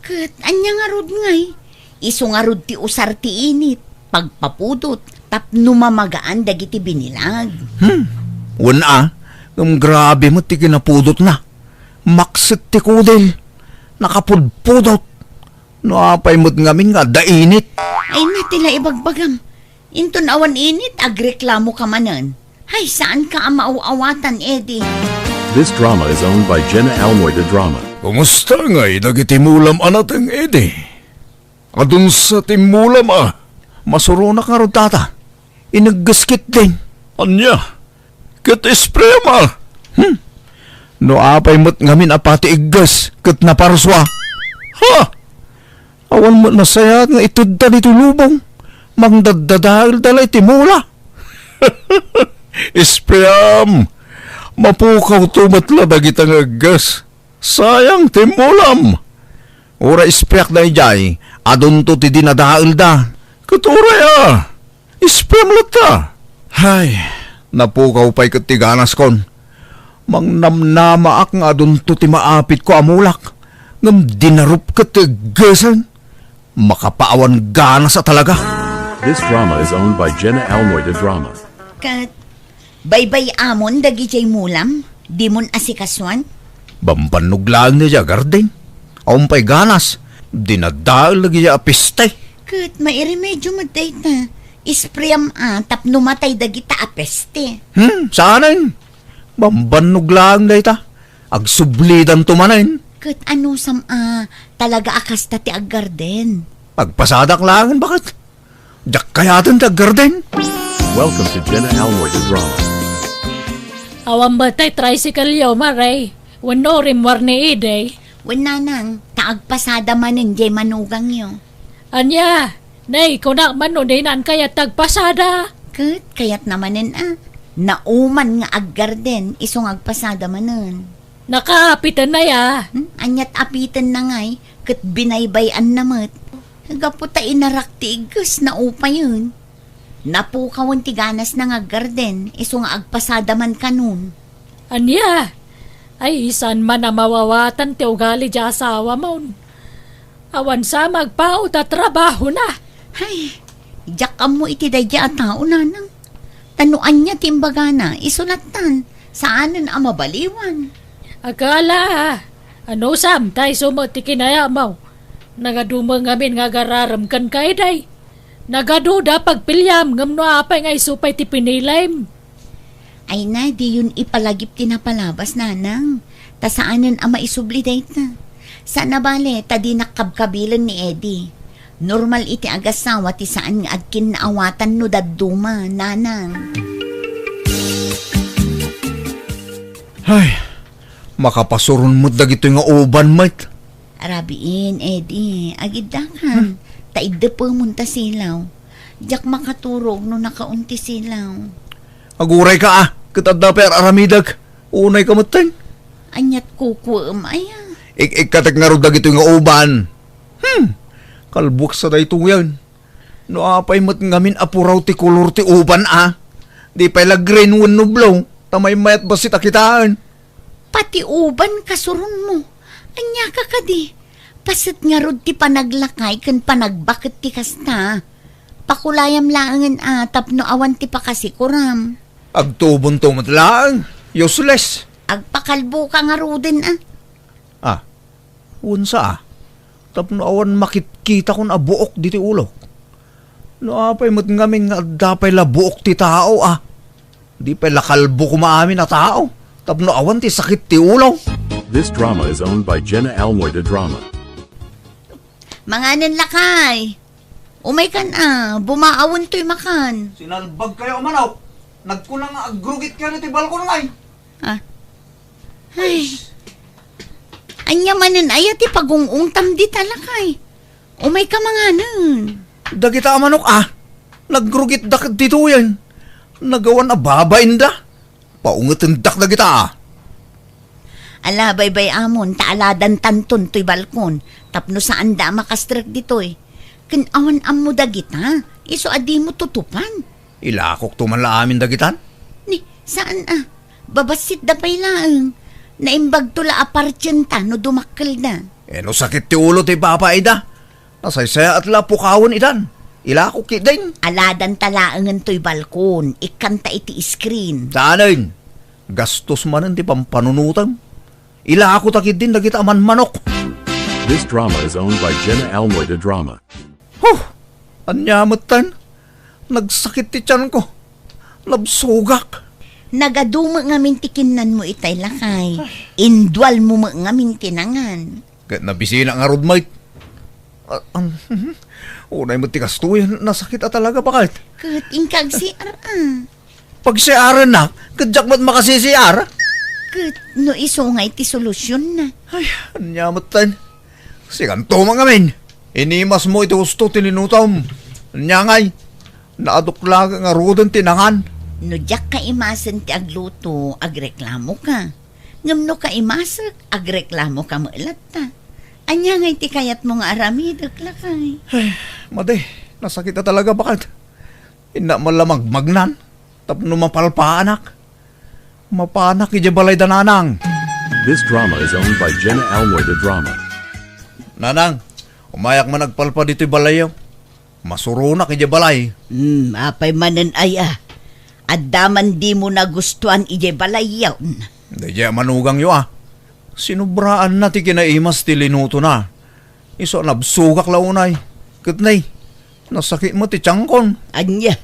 Ket ania ngarud ngay? Isu ngarud ti usar ti init, pagpapudot, tapno mamagaan dagiti binilag. Hmm, wen a, ngem grabe met ti kinapudotna. Makset ti kudil, nakapudpudot. No apay met ngamin nga adda init. Ay na, ti la ibagbagam. Inton awan init, agreklamoka manen. Hay, saanka a maaw-awatan, Eddie. This drama is owned by Jenna Almoy the Drama. Kumusta ngay dagiti mulam a nateng, Eddie? Adunsa ti mulam a? Masuronak ngarud, tata. Inegges ketdin. Ania? Ket ispream a? Hmm. No apay met ngamin a pati igges ket naparsua. Ha? Awan met nasayaat nga itedda ditoy lubong. Mangdaddadaelda la iti mula. Ispream! Mapukawto met la dagita nga igges. Sayang ti mulam! Uray ispreak daydiay, adunto ti dinadaelda. Ket uray a, ispream latta. Hay, napukaw pay ket ti ganaskon. Mangnamnamaak nga adunto ti maapitko a mulak, ngem dinarup ket ti eggesen. Makapaawan ganas a talaga. This drama is owned by Jenna Almoy the Drama. Ket baybay-amon dagidiay mulam, dimon asikasuan? Bambannog laeng daydiay a garden. Awan pay ganas, dinadael dagidiay a piste. Ket mairemedio met dayta. Isprayam a tapno matay dagita a peste. Hmm, saanen? Bambannog laeng dayta. Agsublidanto manen. Ket anusam a talaga a kasta ti aggarden? Agpasadak laengen, baket. Diak kayaten ti aggarden. Welcome to Jenna Almoy the Drama. Awan met tay tricycle-yo, Mare? Wenno rimmuar ni Ede? Wen, nanang, ta agpasada manen jay manugangyo. Ania? Nay, kunak man no dinan kayat agpasada. Ket kayatna manen a. Nauman nga aggarden, isu nga agpasada manen. Nakaapiten na ya. Hmm? Aniat apiten na ngay, ket binaybay-anna met. Gapu ta inarak ti igges, naupayen. Napukawen ti ganasna nga aggarden, isu nga agpasada man kanon. Ania? Ay, saan man a mawawatan ti ugali di asawamon. Awan sa magpaut a trabahona. Ay, diak ammo iti daydi a tao, nanang. Ta no ania ti imbagana, isu lattan, saanen a mabaliwan. Akala, anusam, ta isu met ti kinayatmo. Nagadu met ngamin nga agararem kenka, Ede. Nagaduda pagpiliam, ngem no apay nga isu pay ti pinilim? Ay na, diyon ipalagip ti napalabas, nanang. Ta saanen a maisubli dayta. Saan a bale, ta dinak kabkabilen ni Ede. Normal iti agasawa ti saan nga agkinnaawatan no dadduma, nanang. Ay, makapasuron met dagitoy nga uban met. Arabiin, Ede, agiddakan. Hmm. Ta iddepemon ta silaw. Diak makaturog no nakaon ti silaw. Agurayka a, ket adda pay ar-aramidek. Unayka metten. Aniat kukuem aya? Ik-ikkatek ngarud dagitoy nga uban. Hmm, kalbuek sa daytoyen. No apay met ngamin a puraw ti kolor ti uban a, di pay la green wenno blue, ta maymayat bassit a kitaen. Pati uban kasuronmo. Aniaka kadi? Paset ngarud ti panaglakay ken panagbaket ti kasta. Pakulayam laengen a tapno awan ti pakasikuram. Agtubonto met laeng, useless. Agpakalboka ngaruden a. Ah, wensa a, tapno awan makitkitakon a buok ditoy ulok. No apay met ngamin nga adda pay la buok ti tao a, di pay la kalbo koma amin a tao, tapno awan ti sakit ti ulo. This drama is owned by Jenna Almoy the Drama. Manganen lakay. Umaykan a, bumaawen toy makan. Sinalbag kayo a manok. Nagkuna nga agrugit kayo ti balkon ngay. Ah. Ay. Ania manen aya ti pagung-ungtam dita lakay? Umayka manganen. Dagita a manok a, nagrugitda ket ditoyen. Nagawan a babainda. Paungetendak dagita a. Ala, baybay-amon, ta aladantanton toy balkon, tapno saanda a makastrek ditoy. Ken awan ammo dagita, isu a dimo tutupan. Ilakokto man la amin dagitan? Ni, saan a? Babassitda pay laeng. Naimbagto la a partienta no dumakkelda. Eh, no sakit ti ulo ti babaida, nasaysayaat la a pukawen idan. Ilakok ketdin. Aladanta laengen toy balkon, ikkanta iti screen. Saanen? Gastos manen ti pampanunotem. Ilakota ketdin dagita a manmanok. This drama is owned by Jenna Almoy the Drama. Huh! Ania metten? Nagsakit ti tianko. Nabsogak. Nagadu met ngamin ti kinnanmo itay lakay. Indualmo met ngamin ti nangan. Ket nabisinak ngarud met. Ah, um, mhm. Unay met ti kastoy, nasakit a talaga, baket. Ket inka agsiar a. Pagsiarennak, ket diak met makasisiar. Ket no isu nga iti solusionna. Ay, ania metten. Sikanto man ngamin. Inimasmo iti husto ti linutom. Ania ngay, naaduk laeng ngaruden ti nangan. No diak kaimasen ti agluto, agreklamoka. Ngem no kaimasek, agreklamoka met latta. Ania ngay ti kayatmo nga aramidek, lakay? Ay, madi, nasakit a talaga, baket. Innak man la magmagnan tapno mapalpaanak. Mapanak idiay balay da nanang. This drama is owned by Jenna Almoy the Drama. Nanang, umayak man agpalpa ditoy balayyo. Masuronak idiay balay. Hmm, apay manen aya? Adda man dimo nagustuan idiay balayyo? Daydiay a manugangyo a. Sinubraanna ti kinaimas ti linutona. Isu a nabsogak la unay. Ket nay, Nasakit met ti tiangkon. Ania?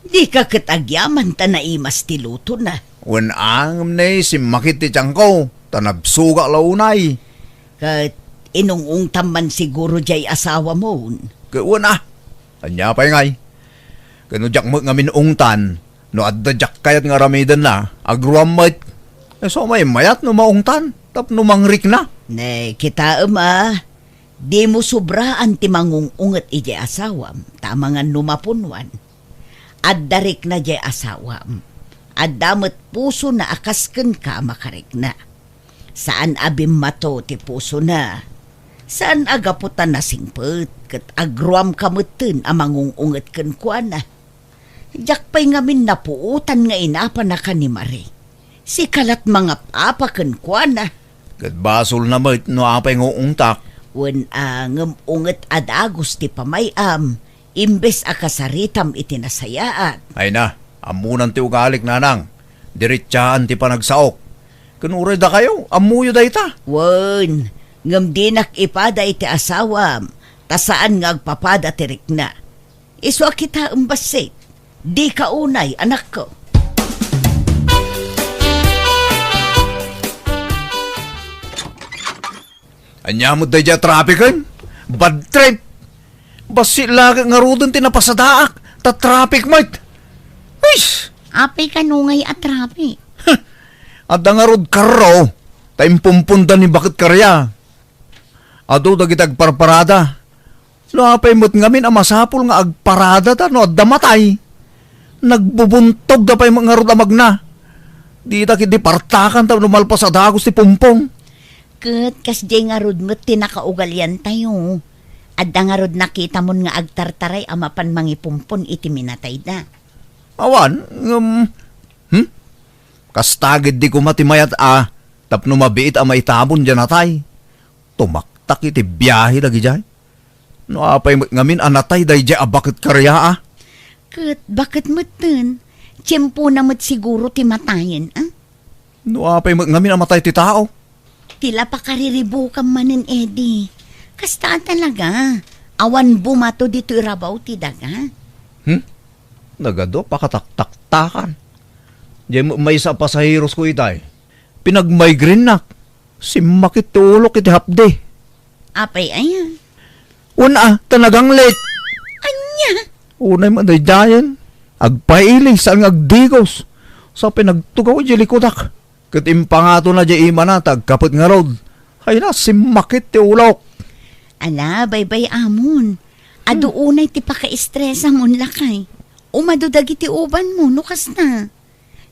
Dika ket agyaman ta naimas ti lutona. Wen a, ngem ne, simmakit ti tiangko, ta nabsugak la unay. Ket inung-ungtam man siguro diay asawamon. Ket wen a, ania pay ngay? Ket no diak met ngamin ungtan, no adda diak kayat nga aramidenna, agruam met. Isu a maymayat no maungtan, tapno mangrikna. Ne, kitaem a, dimo sobraan ti mangung-unget idiay asawam, ta amangan no mapunuan. Adda rikna diay asawam. Adda met pusona a kas kenka a makarikna. Saan a bimmato ti pusona. Saan a gapu ta nasingpet ket agruamka metten a mangung-unget kenkuana. Diak pay ngamin napuotan nga inapanaka ni Mare. Sika lat mangap-apa kenkuana. Ket basolna met no apay nga uungtak. Wen a, ngem unget a dagus ti pamay-am, imbes a kasaritam iti nasayaat. Ay na, ammonan ti ugalik, nanang. Diretsaan ti panagsaok. Ken uray dakayo, ammoyo dayta. Wen, ngem dinak ipada iti asawam, ta saan nga agpapada ti rikna. Isu a kitaem bassit, dika unay, anakko. Ania met daydiay a trapiken? Bad trip! Bassit laeng ngaruden ti napasadaak, ta traffic met! Uys! Apay kano ngay a traffic? Huh! Adda ngarud karro, ta impumponda ni Baket Karya. Adu dagiti agparparada. No apay met ngamin a masapul nga agparadada no adda matay? Nagbubuntogda pay met ngarud a magna. Dita ketdi partakan tapno malpas a dagus ti pumpon. Ket kasdiay ngarud met ti nakaugaliantayo. Adda ngarud nakitamon nga agtartaray a mapan mangipumpon iti minatayda? Awan, ngem, hmm? Kasta ketdi koma ti mayat a tapno mabiit a maitabon diay natay. Tumaktak iti biahe dagidiay. No apay met ngamin a natay daydiay a Baket Karya a? Ket Baket metten, tiempona met siguro ti matayen, a? No apay met ngamin a matay ti tao? Ti la pakariribukam manen, Eddie. Kasta a talaga. Awan bumato ditoy rabaw ti daga. Hmm? Nagadu a pakataktaktakan. Diay met maysa a pasaherosko itay. Pinagmigrainenak. Simmakit ti ulok iti hapdi. Apay aya? Wen a, ta naganglit. Ania? Unay met daydiayen. Agpaili, saan nga agdigos. Sa pinagtugaw idiay likudak. Ket impangatona diay imana, ta agkapet ngarud. Ay na, simmakit ti ulok. Ala, baybay-amon. Adu unay ti pakaestresamon, lakay. Umadu dagiti ubanmo, no kasta.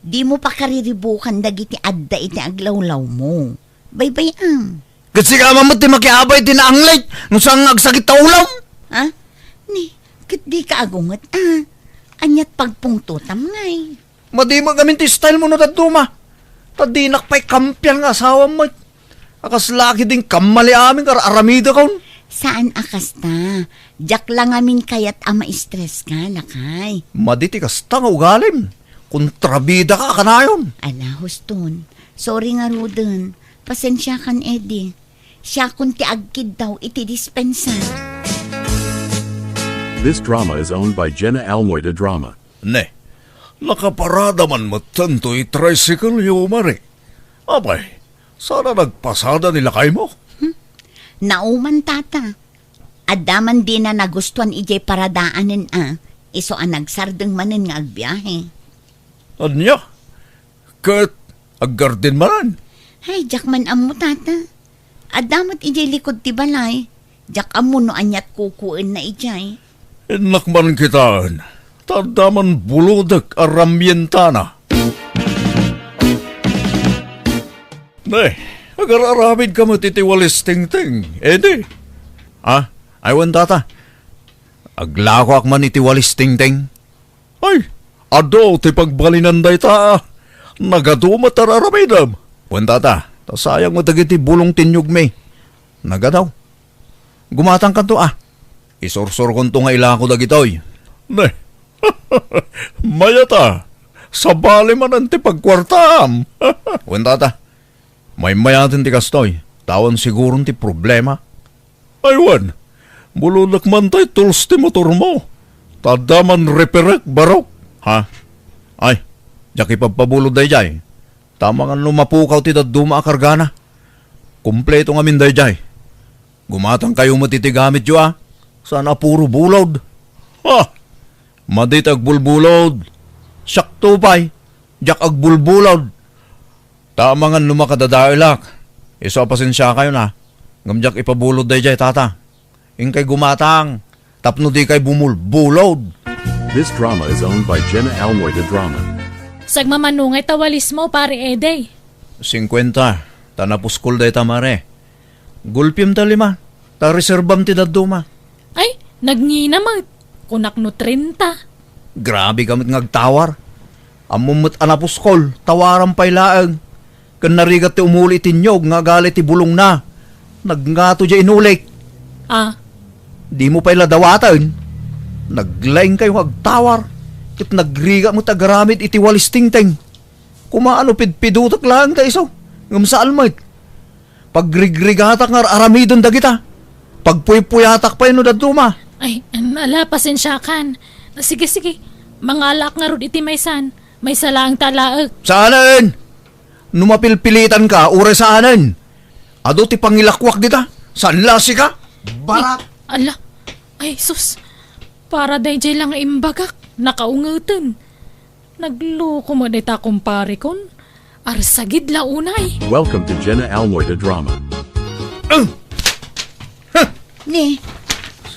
Dimo pakariribukan dagiti adda iti aglawlawmo. Baybay-am. Ket sika man met ti makiabay iti naanglit no saan nga agsakit ta ulom. Ha? Ni, ket dika agunget, a? Aniat pagpungtotam ngay? Madi met ngamin ti style mo no dadduma. Ta dinak pay kampian nga asawam met. A kasla ketdin kammali amin nga ar-aramidekon. Saan a kasta. Diak la ngamin kayat a ma-stress ka, lakay. Madi ti kasta nga ugalim. Kontrabidaka a kanayon. Ala, huston. Sorry ngaruden. Pasensiakan, Eddie. Siakon ti agkiddaw iti dispensa. This drama is owned by Jenna Almoy de Drama. Ne, nakaparada man metten toy tricycle-yo, Mare. Apay, saan a nagpasada ni lakaymo? Hmm? Nauman, tata. Adda man dina nagustuan idiay paradaanen a, isu a nagsardeng manen nga agbiahe. Ania? Ket aggardin manen? Ay, diak man ammo, tata. Adda met idiay likud ti balay. Diak ammo no aniat kukuenna idiay. Innak man kitaen, ta adda man bulodek a ramyentana. Ne, agar-aramidka met iti walis tingting, Eddie. Ah, ay wen, tata. Aglakoak man iti walis tingting. Ay, adu ti pagbalinan dayta. Nagadu met ar-aramidem. Wen, tata, ta sayang met dagiti bulong ti niugmi. Nagadaw. Gumatangkanto a. Isursurkonto nga ilako dagitoy. Ne. Mayat a. Sabali manen ti pagkuartaam. Wen, tata. Maymayaten ti kastoy. Ta awan siguron ti problema. Ay wen, Bulodek man tay tools ti motormo. Ta adda man repairek, barok. Ha? Ay, diak ipabpabulod daydiay. Ta amangan no mapukaw ti dadduma a kargana. Kompleto ngamin daydiay. Gumatangkayo met iti gamityo, a. Saan a puro bulod. Ha! Madi ti agbulbulod. Siakto pay, diak agbulbulod. Ta amangan no makadadaelak. Isu a pasensiakayon, a. Ngem diak ipabulod daydiay, tata. Inkay gumatang tapno dikay bumulbulod. This drama is owned by Jenna Almoy de Drama. Sagmamano ngay ta walismo, Pare Eddie? Singkuenta, ta napuskol dayta, mare. Gulpim ta lima, ta reserbam ti dadduma. Ay, nagngina met. Kunak no trenta. Grabe ka met nga agtawar. Ammom met a napuskol, tawaram pay laeng. Ken narigat ti umuli iti niog nga agali ti bulongna. Nagngato diay inulik. Ah. Dimo pay la dawaten. Naglaingkayo nga agtawar. Ket nagrigat met agaramid iti walis tingteng. Koma no pidpidotek laeng ta isu, ngem saan met. Pagrigrigatak nga ar-aramiden dagita. Pagpuypuyatak pay no dadduma. Ay, ala, pasensiakan. Sige, sige. Mangalaak ngarud iti maysan. Maysa laeng ta alaek. Saanen! No mapilpilitanka, uray saanen. Adu ti pangilakwak dita. Saan la sika? Barat. Ay, ala. Ay, sus. Para daydiay la nga imbagak. Nakaungeten. Nagloko met dayta kumpareko. Arsagid la unay. Welcome to Jenna Almoy the Drama. Ni,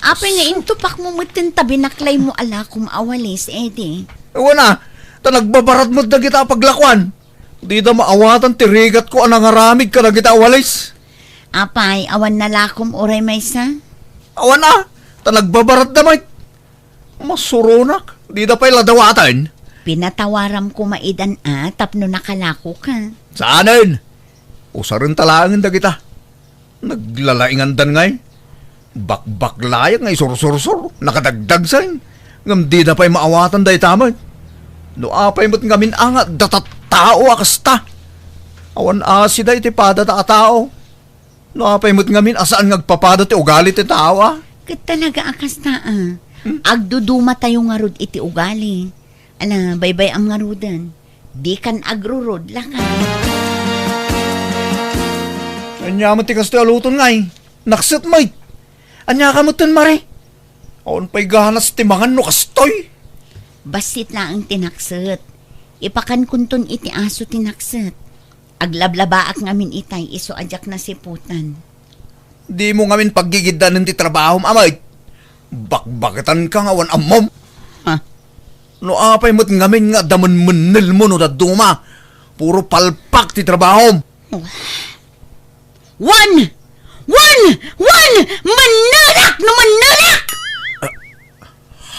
apay nga intupakmo metten ta binaklaymo a lakom a walis, Eddie? Awan a, ta nagbabarat met dagita a paglakuan. Dida maawatan ti rigatko a nangaramid kadagita a walis. Apay, awan na lakom uray maysa? Awan a, ta nagbabaratda met. Masuronak, dida pay la dawaten. Pinatawaram koma idan a tapno nakalakoka. Saanen? Usaren ta laengen dagita. Naglalaingandan ngay. Bakbaklayag nga isursursur, nakadagdagsen. Ngem dida pay maawatan dayta met. No apay met ngamin a nga adda tattao a kasta. Awan asida iti padada a tao. No apay met ngamin a saan nga agpapada ti ugali ti tao, a? Ket talaga a kasta, a. Hmm? Agdudumatayo ngarud iti ugali. Ala, baybay-am ngaruden. Dikan agrurod, laka. Ania met ti kastoy a luton ngay? Nakset met. Ania ka metten, mare? Awan pay ganas ti mangan no kastoy. Bassit laeng ti nakset. Ipakankonton iti aso ti nakset. Aglablabaak ngamin itay isu a diak nasiputan. Dimo ngamin paggigiddanen ti trabahom, a met. Bakbaketanka nga awan ammom. Ha? No apay met ngamin nga adda menmennelmo no dadduma, puro palpak ti trabahom. Wan! Wan! Wan! Mannelak no mannelak!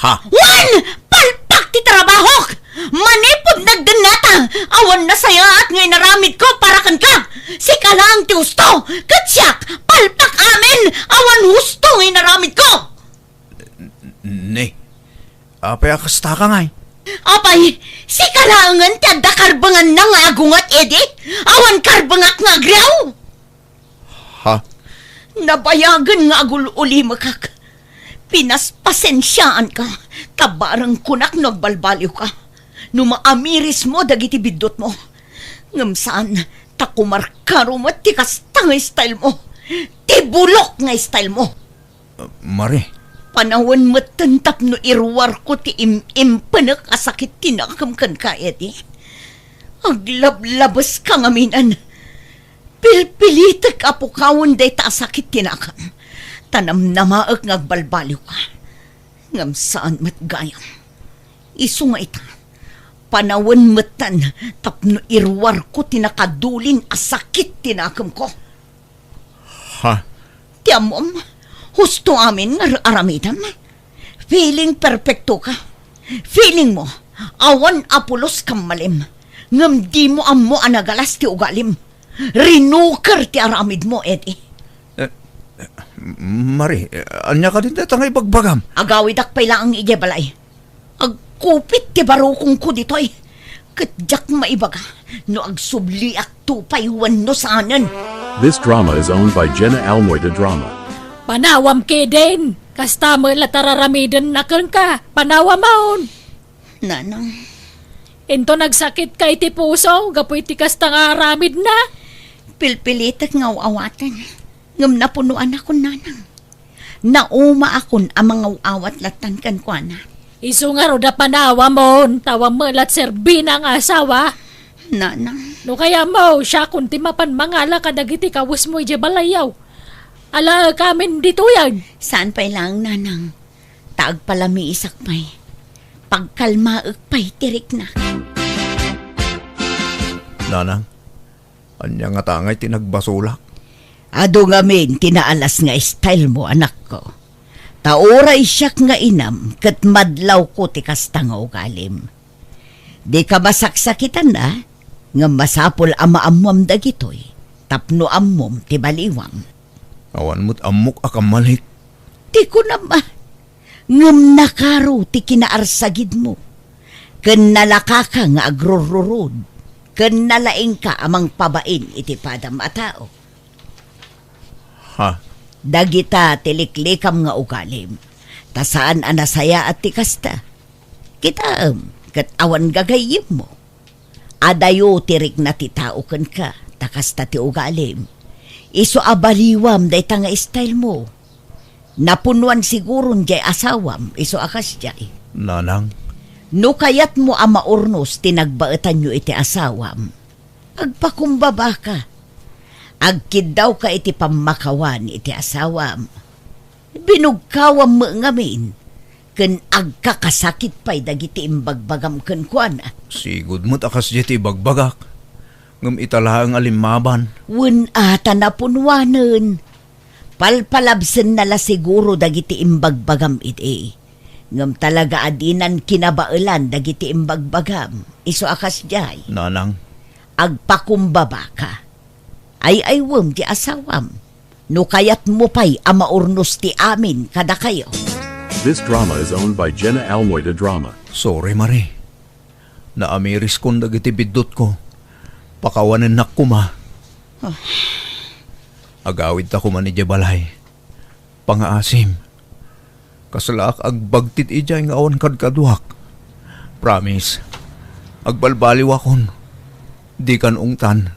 Ha? Wan! Palpak ti trabahok! Manipud nagdennata, awan nasayaat nga inaramidko para kenka! Sika laeng ti husto, ket siak, palpak amin, awan husto nga inaramidko! Ni, apay a kastaka ngay? Apay, sika laengen ti adda karbenganna nga agunget idi? Awan karbengak nga agriaw? Ha? Nabayagen nga agul-ulimekak. Pinaspasensiaanka, ta bareng kunak no agbalbaliwka. No maamirismo dagiti biddutmo. Ngem saan, ta kumarkaro met ti kasta nga stylemo. Ti bulok nga stylemo. Mare. Panawen metten tapno iruarko ti im-impenek a sakit ti nakem kenka, Eddie. Aglablabeska ngaminen. Pilpilitek a pukawen dayta a sakit ti nakem, ta namnamaek nga agbalbaliwka. Ngem saan met gayam. Isu nga ita, panawen metten tapno iruarko ti nakadulin a sakit ti nakemko. Ha? Ti ammom, husto amin nga ar-aramidem. Feeling perfecto ka. Feeling mo, awan a pulos kammalim. Ngem dimo ammo a nagalas ti ugalim. Rinuker ti aramidmo, Eddie. Eh, eh, Mare, eh, ania kadin dayta nga ibagbagam? Agawidak pay laeng idiay balay. Agkupit ti barukongko ditoy. Ket diak maibaga no agsubliakto pay wenno saanen. This drama is owned by Jenna Almoy de Drama. Panawam kedin! Kasta met la ta raramidenna kenka, panawamon. Nanang. Inton agsakitka iti puso gapu iti kasta nga aramidna. Pilpilitek nga aw-awaten, ngem napunoanakon, nanang. Naumaakon a mangaw-awat lattan kenkuana. Isu ngarud a panawamon, ta awan met la serbina nga asawa. Nanang. No kayatmo, siakon ti mapan mangala kadagiti kawesmo idiay balayyo. Alaekamin ditoyen. Saan pay laeng, nanang. Ta agpalamiisak pay. Pagkalmaek pay ti riknak. Nanang, ania ngata ngay ti nagbasolak? Adu ngamin ti naalas nga style mo, anakko. Ta uray siak nga inam ket madlawko ti kasta nga ugalim. Dika masaksakitan a, ngem masapul a maammoam dagitoy tapno ammom ti baliwam. Awan met ammok a kammalik. Ti kunam a, ngem nakaro ti kinaarsagidmo, ken nalakaka nga agrurrurod, ken nalaingka a mangpabain iti padam a tao. Ha? Dagita ti liklikam nga ugalim, ta saan a nasayaat ti kasta. Kitaem, ket awan gagayyemmo. Adayo ti rikna ti tao kenka, ta kasta ti ugalim. Isu a baliwam dayta nga style mo. Napunuan siguron diay asawam, isu a kasdiay. Nanang. No kayatmo a maurnos ti nagbaetanyo iti asawam, agpakumbabaka. Agkiddawka iti pammakawan iti asawam. Binugkawam met ngamin, ken agkakasakit pay dagiti imbagbagam kenkuana. Sigud met a kasdiay ti ibagbagak, ngem ita laeng a limmaban. Wen a ta napunuanen. Palpalabsenna la siguro dagiti imbagbagam idi. Ngem talaga a dinan kinabaelan dagiti imbagbagam. Isu a kasdiay. Nanang. Agpakumbabaka. Ay-aywem ti asawam. No kayatmo pay a maurnos ti amin kadakayo. This drama is owned by Jenna Almoy de Drama. Sorry, Marie. Naamiriskon dagiti biddutko. Pakawanennak koma. Ah. Agawidta koma idiay balay. Pangaasim. Kaslaak agbagtit idiay nga awan kadkaduak. Promise. Agbalbaliwakon. Dikan ungtan.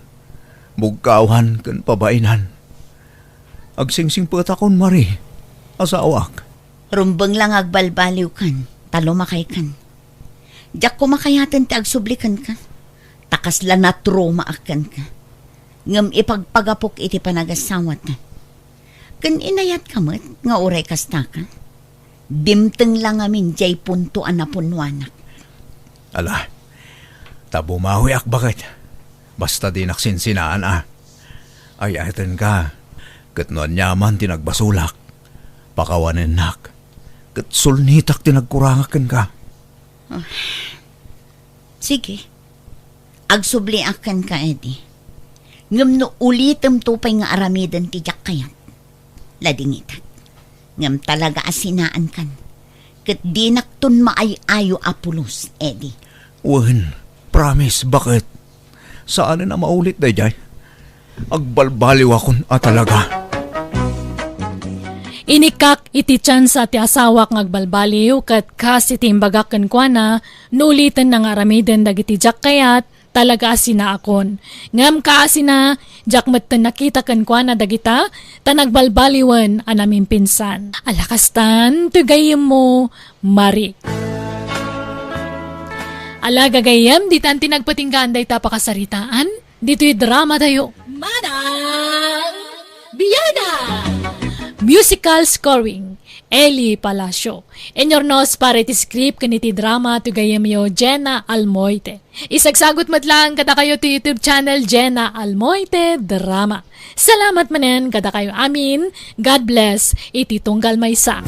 Bugkawan ken pabainan. Agsingsingpetakon, Marie. Asawak. Rumbeng la nga agbalbaliwkan, ta lumakaykan. Diak koma kayaten ti agsubli kenka, ta kasla natraumaak kenka. Ngem ipagpagapok iti panagasawata. Ken inayatka met nga uray kastaka. Dimteng la ngamin diay punto a napunnuanak. Ala, ta bumawiak baket. Basta dinak sinsinaan a. Ay-ayatenka, ket no aniaman ti nagbasolak, pakawanennak, ket sulnitak ti nagkurangak kenka. Ah. Sige. Agsubliak kenka, Eddie. Ngem no ulitemto pay nga aramiden ti diak kayat, ladingitak. Ngem talaga a sinaankan. Ket dinakton maay-ayo a pulos, Eddie. Wen, promise, baket. Saanen a maulit daydiay. Agbalbaliwakon a talaga. Inikkak iti tiansa ti asawak nga agbalbaliw, ket kas iti imbagak kenkuana, no ulitenna nga aramiden dagiti diak kayat, talaga a sinaakon. Ngem kaasina, diak metten nakita kenkuana dagita, ta nagbalbaliwen a namimpinsan. Ala kastan, toy gayyemmo, Marie. Ala gagayyem, ditan ti nagpatinggaan dayta pakasaritaan, ditoy drama tayo. Manang Biana! Musical scoring, Eli Palacio. Inyurnos para iti script ken iti drama ti gayyemyo, Jenna Almoite. Isagsagut met laeng kadakayo ti YouTube channel, Jenna Almoite Drama. Salamat manen kadakayo amin. God bless iti tunggal maysa.